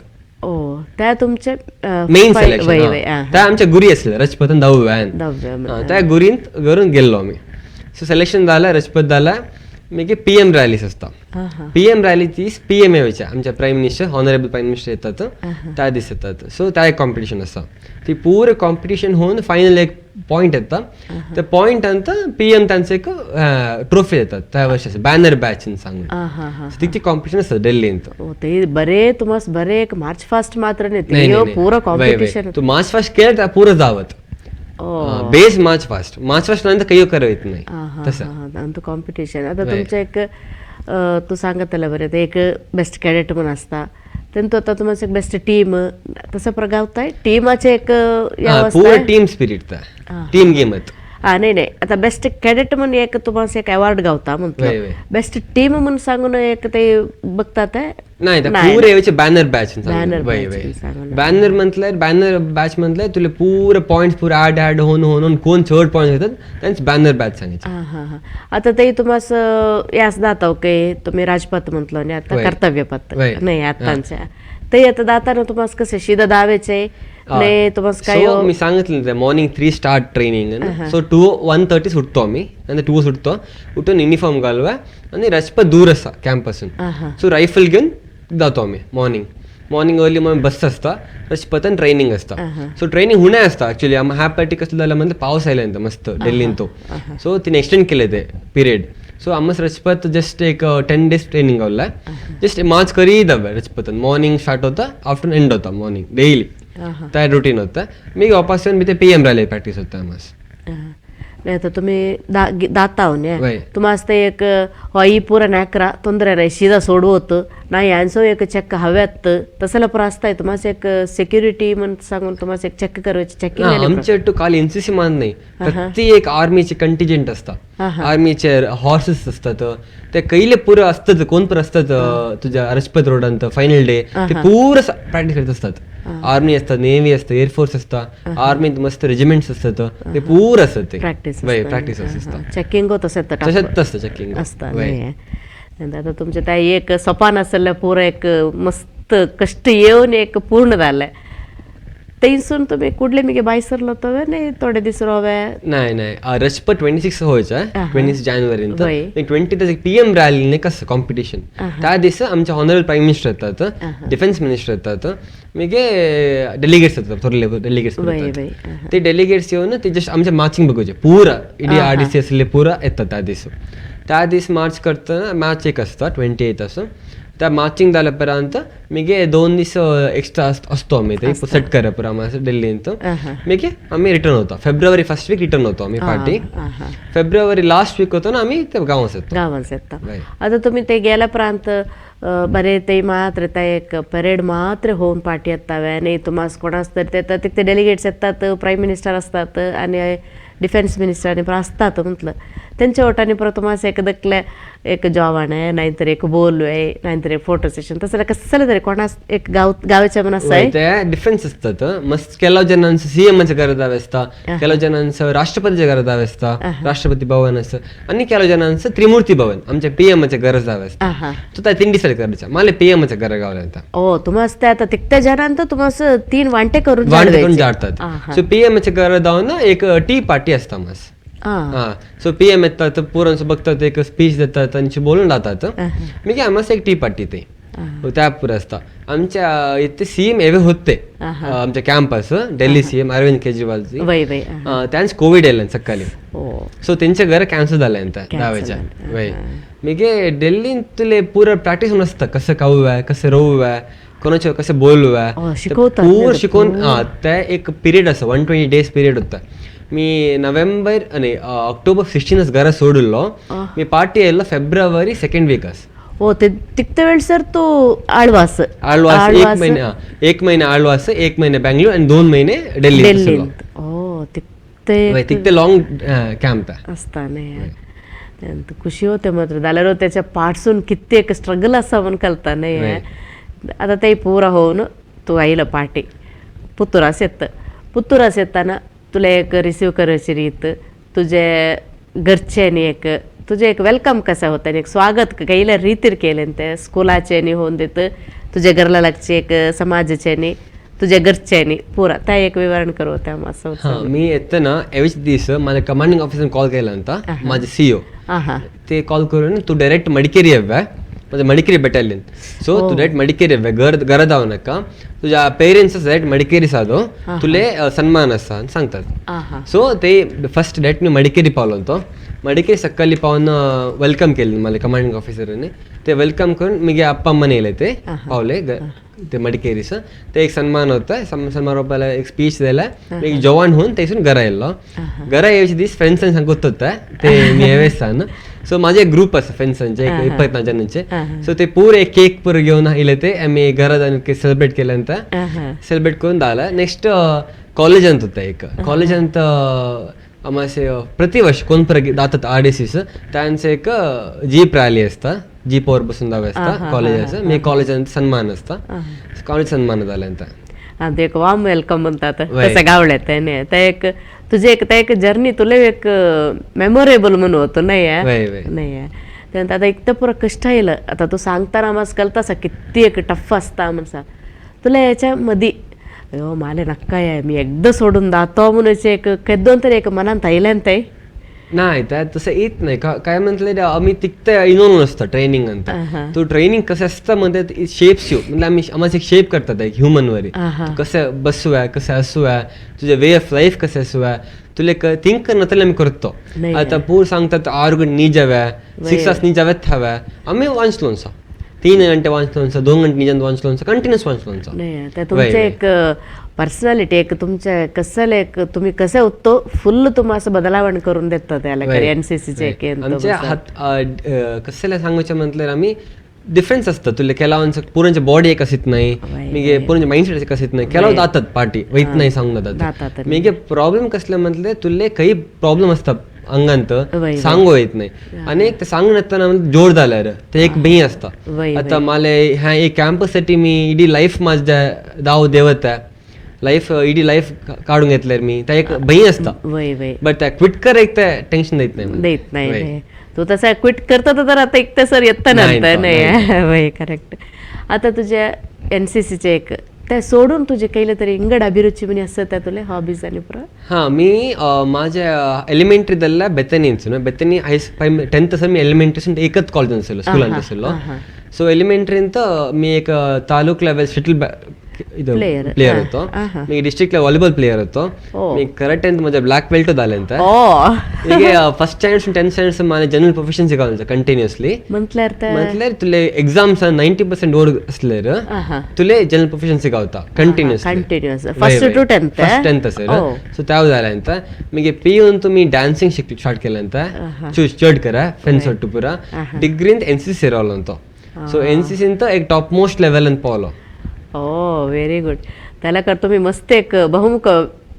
त्या तुमचे मेन सिलेक्शन त्या आमच्या गुरी असले रजपत दहाव्यान, त्या गुरींत करून गेलो आम्ही. सो सिलेक्शन झालं, रजपत झाला, मागीर पी एम रॅलीस असता. पी एम रॅली ती पी एम एच्या आमच्या prime minister honourable prime minister येतात त्या दीस येतात. सो त्या एक कॉम्पिटिशन असता, ती पूर कॉम्पिटिशन होऊन फायनल एक पॉईंट येता, त्या पॉईंट अंत पी एम त्यांचं एक ट्रॉफी देतात त्या वर्षाचं बॅनर बॅच सांगून. ती कॉम्पिटिशन असतं दिल्लींत. ते बरे तुम्हाला बरे एक मार्च फास्ट मात्र नाही, पूरा कॉम्पिटिशन. तू मार्च फास्ट केलं त्या पुरं जावत बेस मार्च फास्ट, मार्च फास्ट नंतर काही करत नाही तसं कॉम्पिटिशन. आता तुमचं एक तू सांगतलं बरं एक बेस्ट कॅडेट म्हणून असता, तेंतु आता तुमचं एक बेस्ट टीम तसं प्रगावताय टीमाचे एक पूर टीम स्पिरिट टीम गेम. नाही नाही आता बेस्ट कॅडेट म्हणून एक तुम्हाला एक अवॉर्ड गावता म्हटलं, बेस्ट टीम म्हणून सांगून एक ते बघतात. नाही पूर बॅनर बॅच, बॅनर म्हटलं बॅनर बॅच म्हटलंय तुला पूर पॉईंट पूर ऍड ऍड होऊन होऊन कोण चढ पॉईंट घेतात त्यांच बॅनर बॅच सांगायचे. आता ते तुम्हाला यास दाताव की तुम्ही राजपथ म्हटलं आणि आता कर्तव्यपथ नाही आतांच्या ते आता दाताना तुम्हाला कसे शिदा दावेचे नाही तुम्हाला काय? मी सांगितलं मॉर्निंग 3 स्टार्ट ट्रेनिंग, सो 2:30 सुटतो आम्ही, नंतर 2 सुटतो, उठून युनिफॉर्म घालवा आणि रजपथ दूर असता कॅम्पासून. सो रायफल घेऊन जातो आम्ही मॉर्निंग मॉर्निंग अर्ली मग बस असता रजपथ आणि ट्रेनिंग असता. सो ट्रेनिंग हुणे असता ॲक्च्युली. आम्ही ह्या पार्टी कसं झालं म्हणजे पाऊस आल्यानंतर मस्त दिल्लीन तो, सो तिने एक्सटेंड केले ते पिरियड. सो आमस रजपथ जस्ट एक 10 डेज ट्रेनिंग आवला, जस्ट मार्च करी दवे रजपथ. मॉर्निंग स्टार्ट होता, आफ्टरनून एंड होता, मॉर्निंग डेली त्या रुटीन होता. मी वापस येऊन मी ते पी एम रॅली प्रॅक्टिस होता आमस. नाही तर तुम्ही दाताव न्या तुम्हाला ते एक हॉई पुरा नाकरा ತೊಂದರೆ नाही सीधा सोडवत नाही यांचं एक चेक हव्यात तसं पुरा असताय तुम्हाला एक सेक्युरिटी म्हणून सांगून तुम्हाला एक चेक करायची चेकिंग. आमच्या टू काल एनसीसी मान नाही, प्रत्येक आर्मीचे कंटिजंट असतात, आर्मीचे हॉर्सेस असतात, ते कैले पुरं असतात, कोण पण असतात तुझ्या रजपथ रोडांत फायनल डे ते पुरं प्रॅक्टिस करत असतात. आर्मी असतात, नेव्ही असतं, एअरफोर्स असतात, आर्मीत मस्त रेजिमेंट्स असतात, ते पूर असतात ते प्रॅक्टिस प्रॅक्टिस असतात, चेकिंग होत असत तसंच तसं चेकिंग असतं. आता तुमच्या त्या एक सपान असेल पुरं एक मस्त कष्ट येऊन एक पूर्ण झालं, तेसून तुम्ही कुठले मी बायसरलो तवे नाही थोडे दीस रोवे? नाही नाही रजपथ 26 व्हायचा 26 जानेवारी 20 पी एम रॅली नाही कसं कॉम्पिटिशन त्या दिवस आमचे ऑनरेबल प्राईम मिनिस्टर येतात, डिफेन्स मिनिस्टर येतात, मागीर डेलिगेट्स येतात, थोडे डेलिगेट्स ते डेलिगेट्स येऊन ते जस्ट आमचे मार्चिंग बघायचे पुरा इडी आर डी सी असले पुरा येतात त्या दीस. त्या दीस मार्च करताना मार्च एक असता 28 असं, त्या मार्चिंग झाल्यापर्यंत मागीर 2 दीस एक्स्ट्रा असतो आम्ही ते सेट करा पुरा दिल्लींत, मागीर आम्ही रिटर्न होतो फेब्रुवारी फर्स्ट वीक रिटर्न होतो आम्ही पार्टी, फेब्रुवारी लास्ट वीक होतो ना आम्ही ते गावांत येतो. गावांत येतो. आता तुम्ही ते गेल्या प्रांत बरे ते मात्र त्या एक परेड मात्र होऊन पार्टी येतावे नाही तुम्हाला कोणाच तरी ते डेलिगेट्स येतात, प्राईम मिनिस्टर असतात आणि डिफेन्स मिनिस्टर आणि असतात म्हटलं त्यांच्या ओटाने परत तुम्हाला एक दकले एक जेवण आहे, नाहीतर एक बोलू आहे, नाहीतर एक फोटो सेशन, तसं कसलं तरी कोणास एक गाव गावाच्या मन असं आहे. ते ಡಿಫ್ರೆನ್ಸ್ ಇರ್ತದೆ. ಮಸ್ತ್ ಕೆಲವು ಜನ ಸಿ ಎಂ घरात असता, ಕೆಲವು ಜನ राष्ट्रपतीच्या घरात असता, राष्ट्रपती भवन असं, आणि ಕೆಲವು जण त्रिमूर्ती भवन आमच्या पी एमच्या गरज असता. तो त्या तीन डिसाईड करायचा, मला पी एमच्या घर गावला होता. ओ, तुम्हाला ते आता तिकट्या जणांत तुम्हाला तीन वांटे करून वांटे करून जाडवायचे. जाडतात. सो पी एमच्या घर जाऊन एक टी पार्टी असता मस्त. हा, सो पी एम येतात, पुरांचं बघतात, एक स्पीच देतात, त्यांची बोलून जातात. मी काय मस्त एक टी पार्टी ते त्या पुरं असता. आमच्या इथे सी एम एवे होते आमच्या कॅम्पस, दिल्ली सी एम अरविंद केजरीवालजी. वय वय त्यांच कोविड येयलें सकाळी. सो तेंचे घर कॅन्सल जालें दावेच्या वय. मागीर दिल्लीन तुले पुरो प्रॅक्टीस आसता, कसं खाऊ आहे, कसं रोवू आहे, कोणाचे कसं बोलू आहे. शिकवतात पूर शिकवून. हा, ते एक पिरियड आसा, 120 डेज पिरियड होता. मी नोव्हेंबर आणि ऑक्टोबर 16 घरा सोडलो, मी पार्टी येयलो फेब्रुवारी सेकंड वीकस. ओ, ते तिकते वेळ सर तो आळवास. आळवास एक महिने, हा, एक महिने आळवास, एक महिने बँगलोर आणि 2 महिने दिल्ली. दिल्ली. ओ, तिकते तिकते लॉंग कॅम्प असताना खुशी होते मात्र जाल्यार त्याच्या पाठसून किती एक स्ट्रगल असा म्हणून कळता नाही. आता ते पुरा होऊन तू आयलं पार्टी पुत्तुरास येत. पुत्तुरास येताना तुला एक रिसीव करायची रीत, तुझे घरच्यांनी एक तुझे एक welcome कसं होतं आणि एक स्वागत कैल्या रीतीर केलें ते स्कुलाच्यांनी होऊन देत, तुझ्या घरला लागचे एक समाजाच्यांनी, तुझ्या घरच्यांनी पुरा त्या एक विवरण करू त्या असं. हा, मी येताना एवढेच दीस माझ्या कमांडिंग ऑफिसर कॉल केला होता, माझे सीओ. ते कॉल करून तू डायरेक्ट मडिकेरी येवे, माझं मडिकेरी बेटालियन, सो तू डायरेक्ट मडिकेरी येवे, घर घरा जाऊ नका, तुझ्या पेरेंट्स डायरेक्ट मडिकेरी साधो, तुले सन्मान असा सांगतात. सो ते फर्स्ट डायरेक्ट मी मडिकेरी पावलो होतो. मडिकेरी सकाळी पावून welcome केले मला कमांडिंग ऑफिसरांनी. ते welcome करून मी अप्पा अम्मा नेले, ते पावले ते मडिकेरीस. ते एक सन्मान होता, सन्मान एक स्पीच दिला. मी जवान होऊन थंयसून घरा येयलो. घरा येवचे दीस फ्रेंड्सान सांगत होता ते मी येवेसान. सो माझे एक ग्रुप आसा फ्रेंड्सांचे, एक 20 जणांचे. सो ते पुरे एक केक पुरे घेऊन आयले, ते आमी घरा जावन सेलिब्रेट केले अंत. सेलिब्रेट करून जालें. नेक्स्ट कॉलेजांत होता, एक कॉलेजांत आमचे प्रतिवर्ष कोण जातात आर डी सीस, त्यांचे एक जीप रॅली असता, जीपवर बसून दावे असता कॉलेजाचं. मी कॉलेजांत सन्मान असता, कॉलेज सन्मान जाले अंत. ते एक वॉर्म welcome म्हणतात तसं गावले त्याने. ते एक तुझे एक त्या एक जर्नी तुला एक मेमोरेबल म्हणून होतो नाही आहे नाही आहे. त्यानंतर आता एक तर पुरा कष्ट येईल. आता तू सांगताना मग कळतासा किती एक टफ असता म्हणसा तुला याच्या मध्ये. अयो माले नक्का आहे, मी एकदा सोडून जातो म्हणून एक केद्दोन तरी एक मनात आयलें ते नाही. त्यात तसं येत नाही. काय म्हटलं, आम्ही तिकते इन्वॉल्व नसतं ट्रेनिंग अंत. तो ट्रेनिंग कसं असतं म्हणजे शेप्स येऊ म्हणजे आम्ही आम्हाला एक शेप करतात एक ह्युमन वरी, कसं बसूया, कसं असूया, तुझे वे ऑफ लाईफ कसं असूया, तुला थिंक करणार आम्ही करतो. आता पूर सांगतात 6 घंटे निजाव्या, 6 तास निजाव्यात हव्या, आम्ही वाचलो 3 घंटे वाचलो, 2 घंटे निजांत वाचलो, कंटिन्युअस वाचलो. नाही, तुमचे एक पर्सनॅलिटी एक तुमच्या कसं एक तुम्ही कसं होतो फुल तुम्हाला असं बदलावण करून देतात त्याला एन सी सीचे. आमच्या हात कसं सांगूचे म्हटलं आम्ही डिफरन्स असतं तुला केलावांचं पुरांचे बॉडी एक असीत नाही, मी पुरांचे माइंडसेट एक असीत नाही. केलाव जातात पार्टी वैत नाही सांगून जातात. मी प्रॉब्लेम कसले म्हटले तुले काही प्रॉब्लेम असतात अंगांत सांगू येत नाही, आणि ते सांगून येताना जोड जाल्यार ते एक भंय असता. आता मला ह्या एक कॅम्पसाठी मी इडी लाईफ माझ्या दाव देवत आहे, लाईफ इडी लाईफ काढून घेतल्यार मी त्या एक भंय असता. बट त्या क्विट कर एक त्या टेन्शन देत नाही, देत नाही. तू तसं क्विट करता तर आता एक सर येत नंतर नाही. करेक्ट. आता तुझ्या एन सी सीचे एक त्या सोडून तुझे केलं तरी इंगड अभिरुची म्हणे असं त्या तुला हॉबीज आणि पुरा? हां, मी माझ्या एलिमेंटरीदಲ್ಲ बेतनी अನ್सू, बेतनी हाय 10th sir मी एलिमेंटरी एकच कॉलेज अनसलो, स्कूल अनसलो. सो एलिमेंटरी ಅಂತ मी एक तालुक लेवल शटल ಇದು प्लेयर होतो, मी डिस्ट्रिक्ट व्हॉलीबॉल प्लेयर होतो, मी करेक्ट ಅಂತ माझ्या ब्लॅक बेल्ट झाले ಅಂತ. ಈಗ ಫಸ್ಟ್ ಸ್ಟ್ಯಾಂಡರ್ಡ್ 10th standard माझ्या जनरल प्रोफेशन शिकवलं कंटिन्युअसली. म्हटल्यार तुले एक्झाम्स 90% ओर असल्यार तुले जनरल प्रोफेशन शिकवता continuously first to 10th. First 10th sir. So त्या झाले ಅಂತ. मीगे पी यू ಅಂತೂ मी ಡ್ಯಾನ್ಸಿಂಗ್ ಶಿಕ್ ಸ್ಟಾರ್ಟ್ केलं ಅಂತ, ಚರ್ಡ್ ಕರ ಫ್ರೆಂಡ್ಸ್ ಒಟ್ಟು ಪೂರ. ಡಿಗ್ರಿ ಅಂತ ಎನ್ ಸಿ ಸಿ ಇರೋಲ್ಲ ಅಂತ. ಸೊ ಎನ್ ಸಿ ಸಿ ಅಂತ एक टॉप मोस्ट लेवल ಅಂತ पावलो. ओ व्हेरी गुड. त्याला करतो मी मस्त एक बहुमुख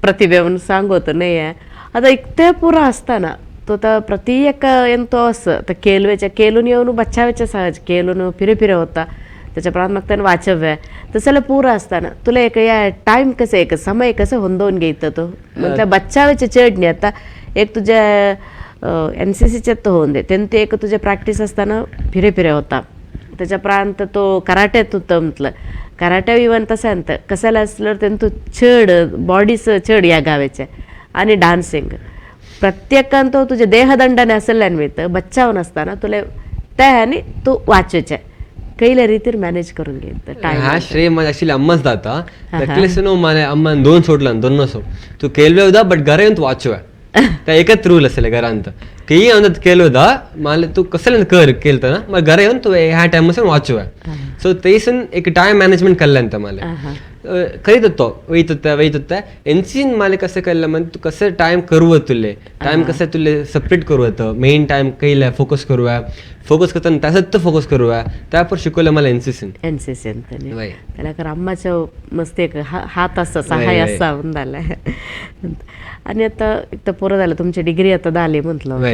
प्रतिभे म्हणून सांगतो नाही आहे. आता इतके पुरा असताना तो तर प्रत्येक ಎಂತೋ असं तर केलवेच्या केलून येऊन बच्चावेच्या सहज केलून फिरे फिरे होता त्याच्या प्रमाणात मग त्यानं वाचव्य तसं पुरं असताना तुला एक या टाइम कसं एक समय कसं होंदवून घेत तो म्हटलं बच्चावेचे चढणी आता एक तुझ्या NCCच्या तो होऊन दे त्यांनी एक तुझे प्रॅक्टिस असताना फिरे फिरे होता त्याच्या प्रांत तो कराट्यात होतं म्हटलं कराट्या इव्हन तसं अंत कसाला असल्यावर त्यांचं छड बॉडीचं छड या गावाच्या आणि डान्सिंग प्रत्येकान तो तुझ्या देहदंडाने असेल मिळतं बच्चाव नसताना तुला त्या ह्याने तू वाचूच्या कैल्या रीतीर मॅनेज करून घेत टाइम. हा श्रेय माझ्या ऍक्च्युली अम्माच दाता लकलेसनो मला अम्मान दोन सोडला दोन सो तू केलवे होता बट घरा येऊन तू वाचू त्या एकच रूल असेल घरांत काही अंदाज केलं होता मला तू कसं कर केलं ना मग घरा येऊन तू ह्या टाइम वाचू. सो तेसून एक टाइम मॅनेजमेंट केल्यानंतर मला करीत होतो वैत होता एनसीन मला कसं कळलं म्हणजे तू कसं टाइम करू तुले टाइम कसं तुले सेपरेट करू होतं मेन टाइम कैला फोकस करूया फोकस करताना त्याच्यात फोकस करूया त्यावर शिकवलं मला NCC. NCC अंताने त्याला खरं अम्माच्या मस्त एक हात असा सहाय्य असा म्हणलं. आणि आता एक तर पुरं झालं तुमची डिग्री आता झाली म्हटलं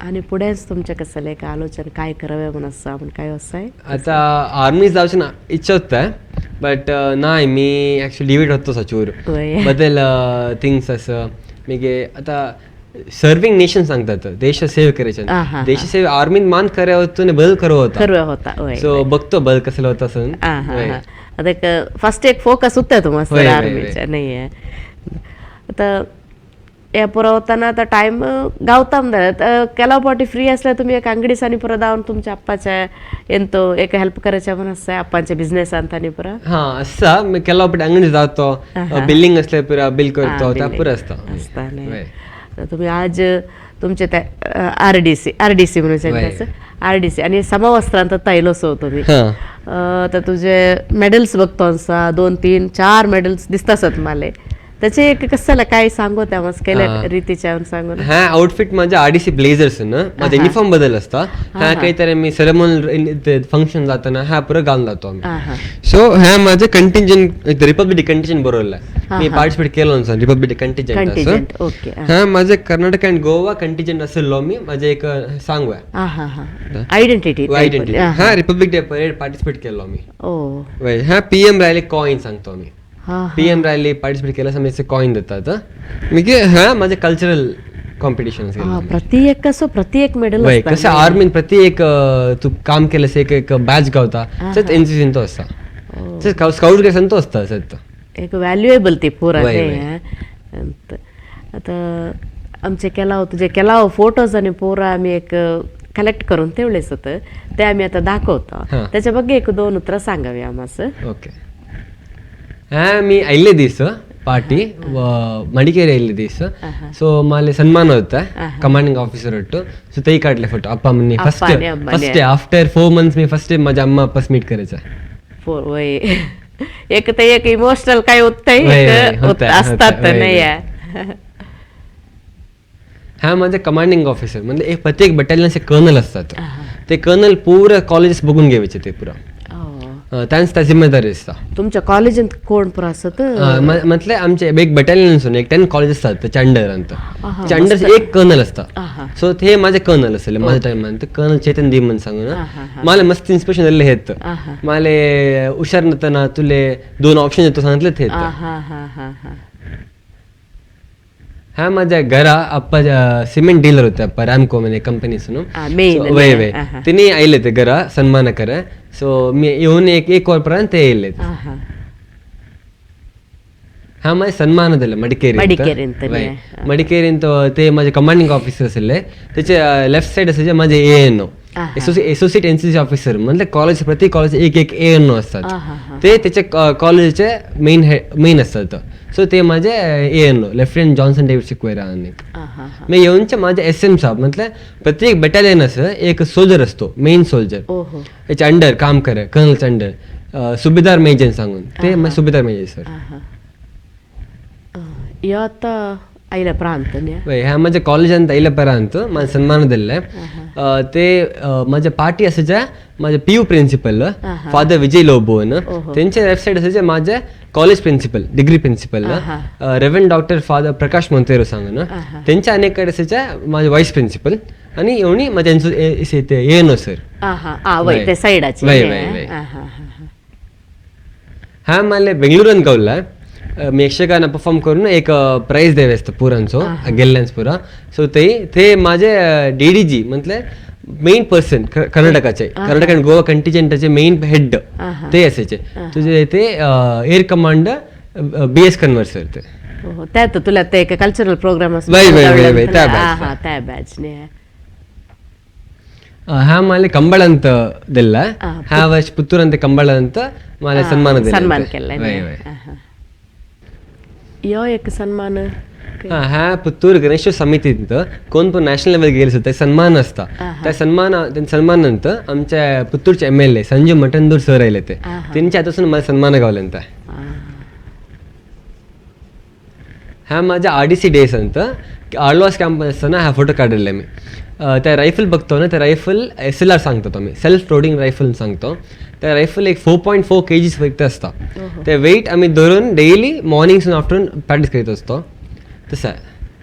आणि पुढेच तुमच्या कसं एक आलोचना काय करावे म्हणून असं आपण काय असं आहे आता आर्मी जावची ना इच्छा होता बट नाही मी ॲक्च्युली डिवेट होतो सचूर बदल थिंग्स असं मी आता सर्विंग नेशन सांगतात देश सेव करायचे देश सेवे आर्मीत मान करे होतो बदल करू होता सो बघतो बदल कसं होतं असं. आता एक फर्स्ट एक फोकस होता तुम्हाला आर्मीच्या नाही आहे आता या पुरवताना आता टाइम गावता केला पाटी फ्री असल्या तुम्ही एक अंगडीस आणि पुरं दावून तुमच्या अप्पाच्या ಎಂतो एक हेल्प करायच्या पण असं अप्पांच्या बिझनेस आणि पुरा हा असं मी केला पाटी अंगडी जातो बिलिंग असले पुरा बिल करतो त्या पुरं असतं असता नाही. तुम्ही आज तुमचे त्या RDC म्हणून RDC आणि समवस्त्रांत तैलोस हो तुम्ही तर तुझे मेडल्स बघतो असा 2 3 4 मेडल्स दिसतात मला त्याचे एक कसाला काय सांगू त्या मग केल्या रीतीच्या सांगू. हा आउटफिट माझ्या RDC blazers ना माझा युनिफॉर्म बदल असता हा काहीतरी मी सेरेमोनियल फंक्शन जाताना हा पुरं घालून जातो आम्ही. सो ह्या माझे कंटिंजंट रिपब्लिक डे कंटिंजंट बरोबर मी पार्टिसिपेट केलं ना रिपब्लिक डे कंटिंजंट. हा माझे कर्नाटक अँड गोवा कंटिंजंट असेल मी माझे एक सांगूया आयडेंटिटी आयडेंटिटी हा रिपब्लिक डे परेड पार्टिसिपेट केलो मी. हा PM rally coin सांगतो मी PM rally participate केलं असं कॉइन देतात मी की हा माझे कल्चरल कॉम्पिटिशन प्रत्येक कसं प्रत्येक मेडल कसं आर्मीन प्रत्येक तू काम केलं एक एक बॅच गावता NCC तो असता स्काउट गाईड्स तो असता एक व्हॅल्युएबल ती पुरा. आता आमचे केला तुझे केला फोटोज आणि पोरा आम्ही एक कलेक्ट करून तेवढेच होतं ते आम्ही आता दाखवतो त्याच्या बघ एक 2 उतरं सांगावी आम्हाला. ओके हा मी आयले दीस पार्टी मडिकेरी आयले दीस सो मला सन्मान होता कमांडिंग ऑफिसर होतो सो तेही काढले फोटो अप्पा म्हणे फर्स्ट फर्स्ट आफ्टर 4 मंथ्स मी फर्स्ट माझ्या अम्मा अप्पास मीट करायचा. एक तर एक इमोशनल काय होत असतात नाही. हा माझे कमांडिंग ऑफिसर म्हणजे एक प्रत्येक बटालियनचे कर्नल असतात ते कर्नल पुरं कॉलेजेस बघून घ्यायचे ते पुरं त्यांच त्या जिम्मेदारी असता. तुमच्या कॉलेजात कोण पुरं असत म्हटलं आमचे एक बटालियन एक 10 कॉलेज असतात त्याच्या अंडर अंत त्याच्या अंडर एक कर्नल असता. सो ते माझे कर्नल असेल माझ्या टाइम कर्नल चेतन दीम म्हणून सांगू ना मला मस्त इन्स्पिरेशन दिले हेत मला हुशार नसताना तुले 2 ऑप्शन येतो सांगितले ते. हा माझ्या घरा अप्पा सिमेंट डीलर होते अप्पा रॅमको म्हणे कंपनीसून वय वय तिने आयले ते घरा सन्मान कर. सो मी येऊन एक एक वरपर्यंत ते येयले. हा माझे सन्मान दिले मडिकेरी मडिकेरी ते माझे कमांडिंग ऑफिसर आसले त्याचे लेफ्ट साइड असायचे माझे ANO associate NCC officer म्हणजे कॉलेज प्रत्येक कॉलेज एक एक ANO असतात ते त्याच्या कॉलेजचे मेन मेन असतात. सो ते माझे ANO lieutenant Johnson David Sequeira आणि मी येऊनचे माझे SM साहेब म्हटलं प्रत्येक बटालियन असं एक सोल्जर असतो मेन सोल्जर त्याच्या अंडर काम करे कर्नलच्या अंडर सुभेदार मेजर सांगून ते सुभेदार मेजर सर. आता आयला प्रांत ह्या माझ्या कॉलेजांत आयल्या पर्यंत माझ्या सन्मान दिले ते माझ्या पार्टी असायच्या माझे PU principal father Vijay Lobo त्यांच्या लेफ्ट साइड असायचे माझे College principal, degree principal reverend doctor father Prakash Monteiro सांगून तेंच्या आनी एक कडेन असायचे माझे वायस प्रिन्सिपल आनी येवणी माझे ते एएनओ सर. वय ते सायडाचे. वय वय वय. हा माले बेंगळुरान गावला मी यक्षगान परफॉर्म करून एक प्राईज द्यावे असतं पुरांचो गेल्ल्यांच पुरा. सो ते ते माझे डी डी जी म्हटले मेन पर्सन कर्नाटकाचे, कर्नाटक आणि गोवा कंटिजंटाचे मेन हेड ते असायचे. तुझे ते air commander B S Kanwar sir ते. त्यात तुला ते एक कल्चरल प्रोग्राम वय वय वय वय त्या बॅच. त्या बॅच. हा माले कंबळ ಅಂತ दिಲ್ಲ, हा वर्ष ಪುತ್ತೂರ್ ಅಂತ ಕಂಬಳ ಅಂತ माले सन्मान दिले. सन्मान केल्ले. यो एक सन्मान. हा पुत्तूर गणेश समितींत कोण पण नॅशनल लेवल गेले ते सन्मान असता. त्या सन्मान सन्मानांत आमच्या पुत्तूरचे M L A Sanjeev Matandur sir आयले ते तेंच्या हातासून मला सन्मान गावले. हा माझ्या आर डी सी डेज अंत आळवास कॅम्प असताना हा फोटो काढलेला मी. त्या रायफल बघतो ना, त्या रायफल एस एल आर सांगतो आम्ही, सेल्फ लोडिंग रायफल सांगतो. त्या रायफल एक 4.4 kgs फक्त असता. ते वेट आम्ही धरून डेली मॉर्निंग आफ्टरनून प्रॅक्टिस करीत असतो. तसं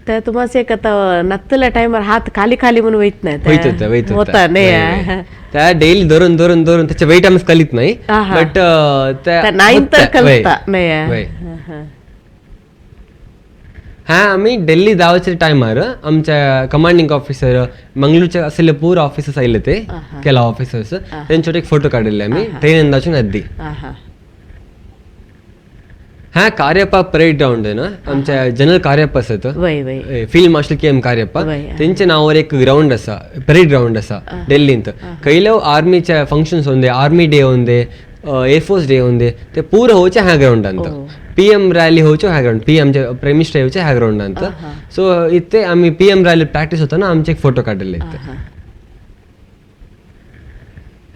ते तुम्हाला एक आता नत्तल्या टायमार हात खाली खाली म्हणून वयत नाही वयत होता वयत होता नाही. त्या डेली धरून धरून धरून त्याचे वेट आम्ही कलीत नाही, बट नाही तर कळता नाही. हा आम्ही दिल्ली धावच्या टायमार आमच्या कमांडिंग ऑफिसर मंगळूरचे असले पूर ऑफिसर्स आयले ते केला ऑफिसर्स त्यांचे एक फोटो काढले आम्ही ट्रेन अंदाजून अद्दी. हा कार्यप्पा परेड ग्राउंड आहे ना आमच्या जनरल कार्यप्पा असत, फील्ड मार्शल के एम कार्यप्पा त्यांच्या नावावर एक ग्राउंड असा, परेड ग्राउंड असा दिल्लींत. कैलो आर्मीचे फंक्शन्स होंदे, आर्मी डे होंदे, एअरफोर्स डे होंदे, ते पूर होचे ह्या ग्राउंडांत. पी एम रॅली होचे ह्या ग्राउंड, पी एमचे प्राईम मिनिस्टर येवचे ह्या ग्राउंडांत. सो इथे आम्ही पी एम रॅली प्रॅक्टिस होताना आमचे एक फोटो काढलेले इथे.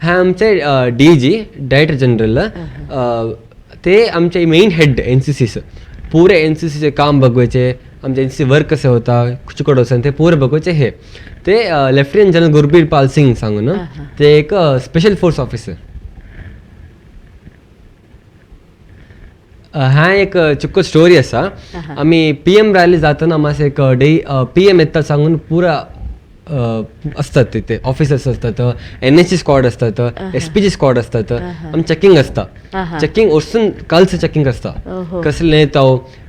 हा आमचे डी जी डायरेक्टर जनरल ते आमचे मेन हेड एन सी सीचं पुरे एन सी सीचे काम बघवायचे, आमचे एन सी सी वर्क कसे होता कुचकड वचून ते पुरे बघवायचे. हे ते लेफ्टनंट जनरल गुरबीर पाल सिंग सांगून ते एक स्पेशल फोर्स ऑफिसर. हा एक चुक्को स्टोरी असा. आमी पी एम रॅली जाताना मातशें एक डे पी एम येता सांगून पुरा असतात तिथे ऑफिसर्स असतात, एन एस सी स्क्वॉड असतात, एस पी जी स्क्वॉड असतात. आम चेकिंग असता, चेकिंग वचून कालच चेकिंग असता. कसले नेता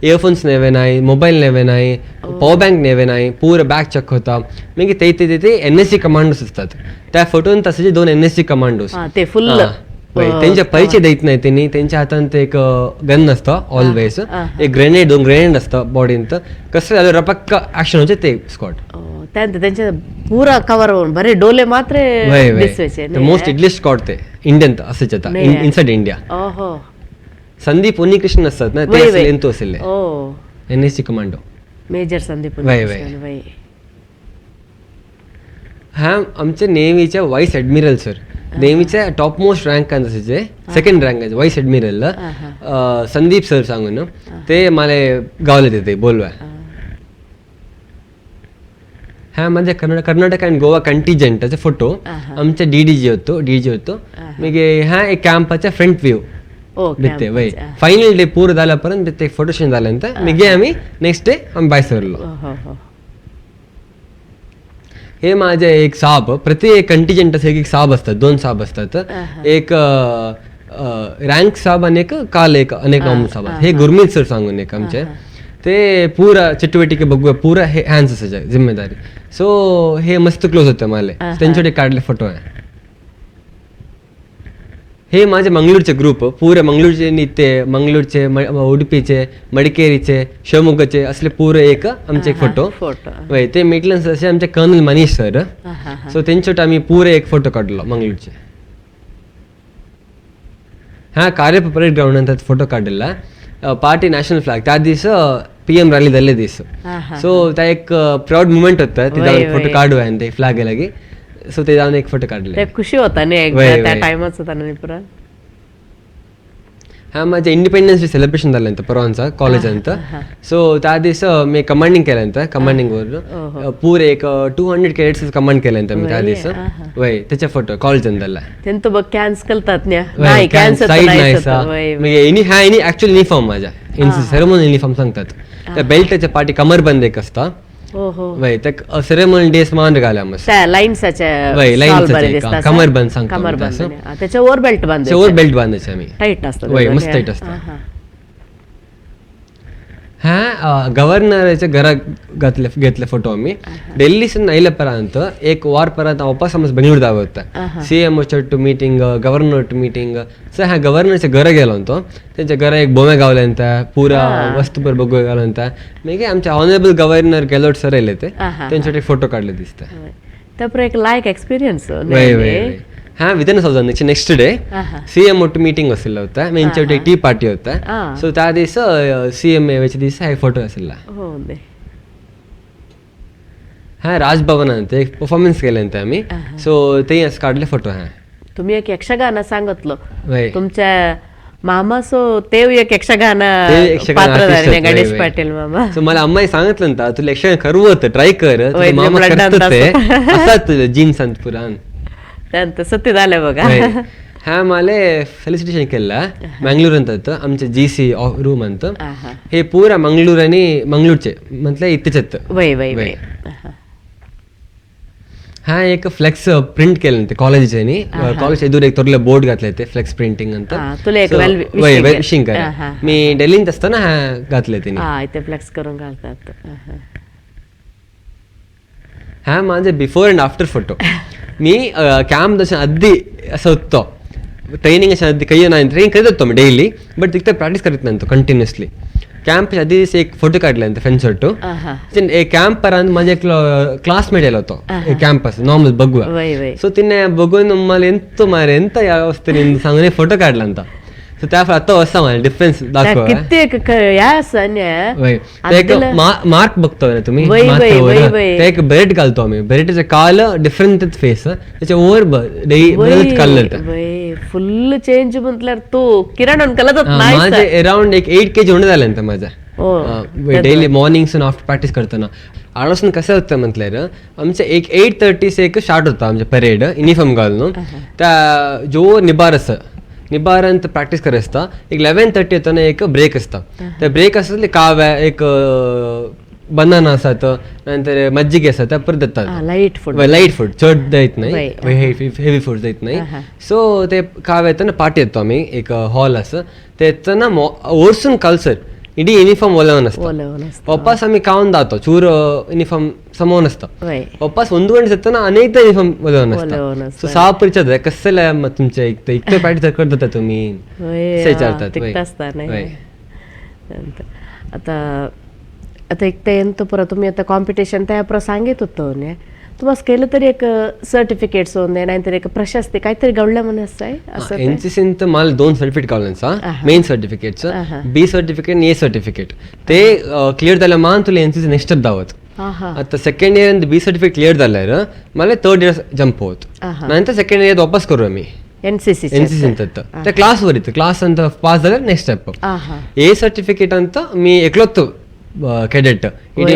इयरफोन्स नेवे नाही, मोबाईल नेवे नाही, पॉवर बँक नेवे नाही, पुरा बॅग चेक होता. मागीर ते ते ते एन एस सी कमांडोस असतात. त्या फोटोन तसचे 2 एन एस सी कमांडोस ते फुल त्यांचे पैसे देत नाही त्यांनी, त्यांच्या हातांत एक गन असता ऑलवेज, एक ग्रेनेड 2 ग्रेनेड असता बॉडींत. कसं झालं रपक्क ऍक्शन होते ते स्क्वॉड. त्यांचे पुरा कवर होऊन बरे डोले मात्र दिसवायचे. मोस्ट डेडलिस्ट स्क्वॉड ते इंडियन असायचे आता इनसाइड इंडिया. संदीप उन्नीकृष्णन असतात ना ते असेल एंतू असेल N S C commando major Sandeep. वय हा आमचे नेव्हीच्या व्हाईस ॲडमिरल सर, नेव्हीच्या टॉप मोस्ट रँक असायचे, second rank vice admiral Sandeep sir सांगून ते मला गावले ते बोलवा. हा माझ्या कर्नाटक अँड गोवा कंटिजंटाचे फोटो आमचे डी डी जी होतो, डी जी होतो. मागीर हा एक कॅम्पाचे फ्रंट व्यू बित्ते वय फायनल डे पूर जाल्यापर्यंत बित्ते एक फोटो सेशन जाल्यानंतर मागीर आमी नेक्स्ट डे आमी भायर सरलो. हे माझे एक साब, प्रति एक कंटिजंट एक एक साब असतात, 2 साब असतात, एक रँक साब आणि एक काल एक अनेक साब. हे गुरमीत सर सांगून एक आमचे ते पुरा चटुवटिके बघूया पुरा हे हँड्स असायचे जिम्मेदारी. सो हे मस्त क्लोज होते मला, त्यांच्याकडे काढले फोटो आहे. हे माझे मंगळूरचे ग्रुप पुरे मंगळूरचे निते, मंगळूरचे, उडुपीचे, मडिकेरीचे, शिवमोग्गाचे असले पुरे एक आमचे एक फोटो. वय ते मेटलन्स असे आमचे कर्नल मनीष सर. सो त्यांच्याकडे आम्ही पुरे एक फोटो काढलो मंगळूरचे. हा कार्यप्पा परेड ग्राउंड ಅಂತ फोटो काढलेला, पार्टी नॅशनल फ्लॅग त्या दीस पी एम रॅली जाल्ले दीस. सो त्या एक प्राऊड मुमेंट होता ते जाऊन फोटो काढू आणि ते फ्लॅग लागी. सो ते जाऊन एक फोटो काढले, खुशी होता नाही त्या टाइमच होता ना पुरा. हा माझे इंडिपेंडन्स डे सेलिब्रेशन झालं ಅಂತ परवांचा कॉलेज ಅಂತ. सो त्या दिवस मी कमांडिंग केलं ಅಂತ, कमांडिंग वर पुरे एक 200 कैडेट्स कमांड केलं ಅಂತ मी त्या दिवस. वय त्याचे फोटो कॉलेज अंदरला. तेंत बघ कॅन्स कलतात न्या नाही कॅन्स साईड नाही म्हणजे एनी हा एनी ऍक्च्युअल युनिफॉर्म माझ्या एनसीसी सेरेमोनियल युनिफॉर्म सांगतात. त्या बेल्टाच्या पाठी कमरबंद एक असता. हो हो. वय त्या सेरेमोनियल डेस मान घाल्या मस्त. त्या लाईन्साच्या वय, shawl lines बरे चे दिसतात. कमरबंद सांगतो आम्ही कमरबंद तसं. त्याच्या वर बेल्ट बांधायचं. वर बेल्ट बांधायचे आम्ही. टाईट असतं. वय, मस्त टाईट असतं. हा गव्हर्नराच्या घरा घातले घेतले फोटो आम्ही. ಡೆಲ್ಲಿ आयले परांत एक वार परांत वापस आमचं बेंगळूर दाव होता. सी एम ಒಟ್ಟು ಮೀಟಿಂಗ್, ಗವರ್ನರ್ ಒಟ್ಟು ಮೀಟಿಂಗ್. ಸೊ ಹಾ गव्हर्नरच्या घरा गेलो होतो. त्यांच्या घरा एक बोमे गावले ಅಂತ, पुरा वस्तू पर बघू गेलो ಅಂತ. मागीर आमचे ऑनरेबल गव्हर्नर गेलोट सर येयले ते, त्यांच्यासाठी फोटो काढले दिसता. त्यापर एक लायक एक्सपिरियन्स. वय वय वय. हा Vidhana Soudha next day C M ಒಟ್ಟು मीटिंग आशिल्लो होता. मेंच्या टी पार्टी होता. सो त्या दीस सी एम येवचे दीस हा फोटो आशिल्ला. हो दे. हा राजभवन ಅಂತ एक परफॉर्मन्स केले ಅಂತ आम्ही. सो ते असं काढले फोटो. हा तुम्ही एक यक्षगान सांगितलं. वय. तुमच्या मामा सो तेव एक यक्षगान यक्षगान पात्रधारी artist Ganesh वय, वय. पाटील मामा. सो मला अम्माई सांगितलं ना तुला यक्षगान करू होतं ट्राय कर. वय, तुझे मामा ब्लड करतात ते अंदाज. असाच जीन्स अंत पुराण. त्यानंतर सत्य झालं बघा. वय. हा मला फेलिसिटेशन केलं मंगळूर ಅಂತ आमचे जी सी रूम ಅಂತ. हे पुरा मंगळूर आणि मंगळूरचे म्हटलं इथेच. वय वय वय. हा एक फ्लेक्स प्रिंट केलं ते कॉलेजनी कॉलेज एदूर एक थोडले बोर्ड घातले ते फ्लेक्स प्रिंटिंग ಅಂತ. तुला एक So, well वय wishing. Wishing करा मी डेलींत असताना हा घातले तिने. हा इथे फ्लेक्स करून घालतात. हा माझे before and after photo. Me camp दर्शन अद्दी असं होतो ट्रेनिंग अशा अद्दी काही नाही ट्रेनिंग करत होतो मी डेली बट तिथे प्रॅक्टिस करीत नव्हतो कंटिन्युअसली. कॅम्प आधी एक फोटो काढले ಅಂತ फ्रेंड्स ಒಟ್ಟು. कॅम्प पर्यंत माझे एक क्लासमेट येलो होतो कॅम्पस नॉर्मल बघूया. वय वय. सो तिने बघून मला ಎಂತ मारे ಎಂತ ಯಾವ ನಿಂದು सांगून फोटो काढला ಅಂತ. सो त्या आता असं मला डिफरन्स दाखवा. किती एक या असं वय. ते एक मार्क बघतो ना तुम्ही वय, वय, माथ्यावर. वय, वय. ते एक बेरेट घालतो आम्ही. बेरेटचे काल डिफरंट फेस त्याच्या ओवर कलर. वय फुल चेंज म्हटल्यावर तो किरण कलत नाही. माझे अराउंड एक 8 kg होणे झाले ಅಂತ माझा डेली मॉर्निंग आफ्टर प्रॅक्टिस करताना. आळसून कसं होतं म्हटल्यार आमचे एक 8:30 एक स्टार्ट होता आमचे परेड युनिफॉर्म घालून. त्या जो निबार असं निबार ಅಂತ प्रॅक्टिस करत असता. एक 11:30 येताना एक ब्रेक असता. त्या ब्रेक असता काव्या एक बनाना असतात नंतर मज्जिगे असतात त्या परत देतात. Light food. लाईट फूड चढ देत नाही, हेवी फूड देत नाही. सो ते काव्या येताना पार्टी येतो आम्ही एक हॉल असं ते येताना ओरसून कल्चर इडी युनिफॉर्म ओलावन असतं. वापस आम्ही खाऊन जातो चूर युनिफॉर्म समोर असतं. वापस ಒಂದು ಗಂಟೆ ಸತ್ತಾನ अनेकदा युनिफॉर्म ओलावन असतं. सो साप विचारतात कसं मग तुमच्या एक इतकं पॅट करत होता तुम्ही विचारतात. आता आता एक ते परत तुम्ही आता कॉम्पिटिशन त्या परत सांगित होतं तुम्हाला केलं तरी एक सर्टिफिकेट्स होते नाहीतर एक प्रशस्ती काहीतरी गवळलं म्हणे असं आहे असं. एन सी सीन तर मला 2 सर्टिफिकेट गावले मेन सर्टिफिकेट्स, बी सर्टिफिकेट आणि ए सर्टिफिकेट. ते क्लिअर झालं मान तुला N C C next step दावत. आता second year B certificate clear झाल्यावर मला थर्ड इयर जंप होत. नंतर सेकंड इयर वापस करू आम्ही N C C. N C C ಅಂತ त्या क्लासवर इथं क्लास ಅಂತ पास झाल्यावर नेक्स्ट स्टेप. ए सर्टिफिकेट ಅಂತ मी एकलोत ಕೆಡೆಟ್ ಇಡೀ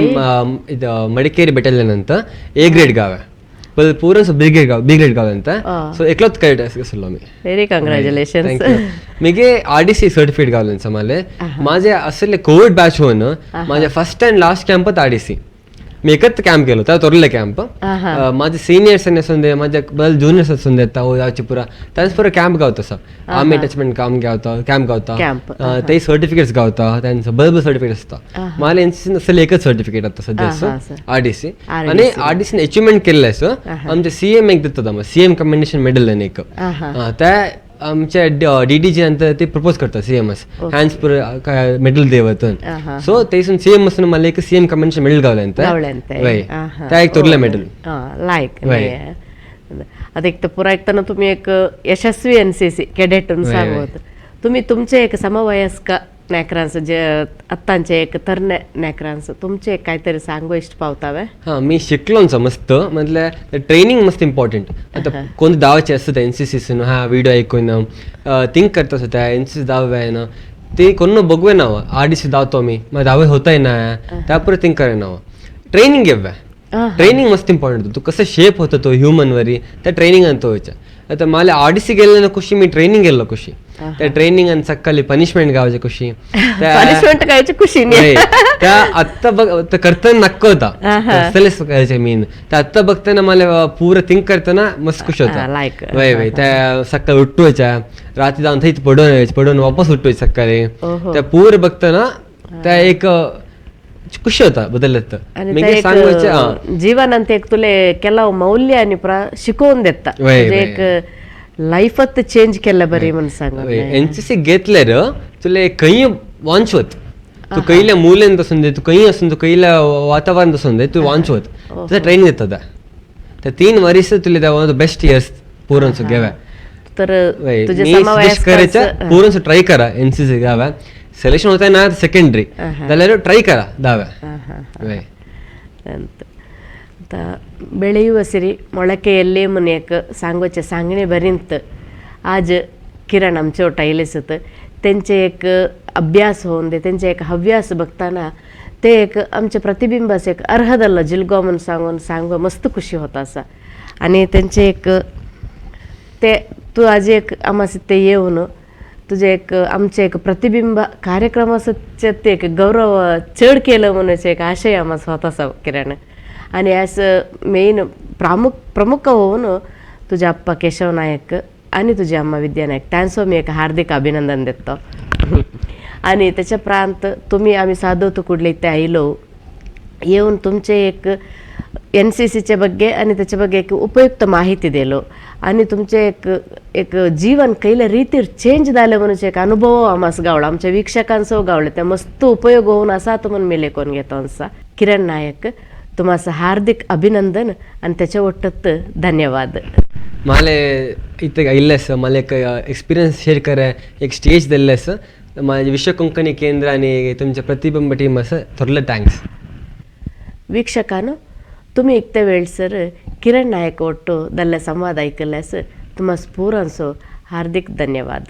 ಇದು ಮಡಿಕೇರಿ ಬೆಟಾಲಿಯನ್ ಅಂತ ಎ ಗ್ರೇಡ್ ಗಾವೆ पूर्ण बी ग्रेड गाव बी ग्रेड गाव ಅಂತ. ಸೊ एकलोत ಕೆಡೆಟ್ असलो मी. Very congratulations. मीगे आर डी सी सर्टिफिकेट गावले मला. माझे असले कोविड बॅच होऊन माझ्या फर्स्ट अँड लास्ट कॅम्पत आर डी सी मी एकच कॅम्प गेलो त्या तोरले कॅम्प. माझे सिनियर्स असून दे माझ्या बल ज्युनियर्स असून दे याची पुरा त्यांच पुरा कॅम्प गावतो सर. आर्मी अटॅचमेंट काम गावता कॅम्प गावता ते सर्टिफिकेट्स गावता त्यांचं बरोबर सर्टिफिकेट असतं. मला एन सी सी एकच सर्टिफिकेट आता सध्या आर डी सी. आणि आर डी सीने अचिव्हमेंट केलेलं आहे सर. आमचे सी एम एक देतात सी एम कमेंडेशन मेडल आणि एक त्या आमच्या डी डी जी नंतर ते प्रपोज करतात सी एम एस हँड्स काय मेडल देवत. सो तेसून सी एम एस मला एक सी एम कमेंडेशन मेडल गावले ಅಂತ वय त्या एक तोरले मेडल लायक. आता एक तर पुरा ऐकताना तुम्ही एक यशस्वी एन सी सी कॅडेट सांगत तुम्ही तुमचे एक समवयस्क नेकरांस जे आत्तांचे एक तरणे नेकरांस तुमचे एक काहीतरी सांगू इश्ट पावतावे? हां, मी शिकलोनसो मस्त, म्हटल्यार ट्रेनिंग मस्त इम्पॉर्टंट. आतां कोण धांवचे आसता एन सी सीसून हा व्हिडिओ आयकून थिंक करता आसता एन सी सी धांवे ना ते कोण बघवे ना, आठ दीस धांवतो मी मागीर धांवे होताय ना, त्या पुरो थिंक करिना. ट्रेनिंग घेवे, ट्रेनिंग मस्त इम्पॉर्टंट. तूं कसं शेप होतो तो ह्युमन वरी त्या ट्रेनिंगान तो वयचा. आतां मला आर डी सी गेल्ले खुशी, मी ट्रेनिंग गेल्लो खुशी. त्या ट्रेनिंगान सकाळी पनिशमेंट गावचे खुशी. पनिशमेंट गावची खुशी नाही त्या आत्ता बघ करताना नक्क होता करायचे मीन. त्या आत्ता बघताना मला पुरं थिंक करताना मस्त खुश होता. लायक वय वय, त्या सकाळी उठवायच्या, रात्री जाऊन थंयच पडून यायचे, पडून वापस उठवायचे सकाळी. त्या पूर बघताना त्या एक खुशी होता बदलत. आणि जीवनांत एक तुले ಕೆಲವು मौल्य आणि शिकवून देता, म्हणजे एक लाईफच चेंज केलं बरी म्हणून सांग. एन सी सी घेतल्यार तुले खंय वांचवत, तू खंयल्या मूल्यान आसून दे, तू खंय आसून, तू खंयल्या वातावरण आसून दे, तू वांचवत. तुझं ट्रेनिंग देता त्या 3 वर्ष तुले त्या बेस्ट इयर्स पुरण घेवा. तर करायच्या पुरण ट्राय करा एन सी सी घ्याव्या. सिलेक्शन होत ना सेकंडरी जाल्यार ट्राय करा धाव्या. ಅಂತ ಬೆಳೆಯುವ ಸಿರಿ ಮೊಳಕೆಯಲ್ಲೇ ಮುನ್ಯಕ್ सांगोचे सांगणे बरींत आज किरण आमचे वटायलेसत तेंचे एक अभ्यास होऊन दे, तेंचे एक हव्यास बघताना ते एक आमचे प्रतिबिंबास एक अर्हदल्लो जिलगो म्हणून सांगून सांगू मस्त खुशी होता आसा. आनी तेंचे एक ते तूं आज एक आमास ते येवन तुझे एक आमचे एक प्रतिबिंब कार्यक्रमाचे ते एक गौरव चड केलं म्हणून एक आशय आमास होता आसा किरण. आणि ॲज मेन प्रमुख होऊन तुझे अप्पा केशव नायक आणि तुझी अम्मा विद्या नायक त्यांचं मी एक हार्दिक अभिनंदन देतो. आणि त्याच्या प्रांत तुम्ही आम्ही साधवतो कुडले ते आयलो येऊन तुमचे एक एन सी सीच्या ಬಗ್ಗೆ आणि त्याच्या ಬಗ್ಗೆ एक उपयुक्त माहिती दिलो आणि तुमचे एक एक जीवन कैल्या रीतीर चेंज जालें म्हणून एक अनुभव आमास गावलो, आमच्या वीक्षकांचो गावले, त्या मस्त उपयोग होऊन असा म्हणून मी लेखून घेतो आसा. किरण नायक तुम्हाला हार्दिक अभिनंदन आणि त्याच्या ಒಟ್ಟತ್ತು धन्यवाद. मला इथे आयिल्लें आसा, मला एक एक्सपिरियन्स शेअर करे एक स्टेज दिल्लें आसा. माझे विश्व कोंकणी केंद्र आणि तुमचे प्रतिबिंब टीम आसा, थोडले thanks. वीक्षकानो तुम्ही इकते वेळसर किरण नायक ಒಟ್ಟು ದಲ್ಲ ಸಂವಾದ ಐಕಲ್ಲಾस तुम्हाला पुरांसो हार्दिक धन्यवाद.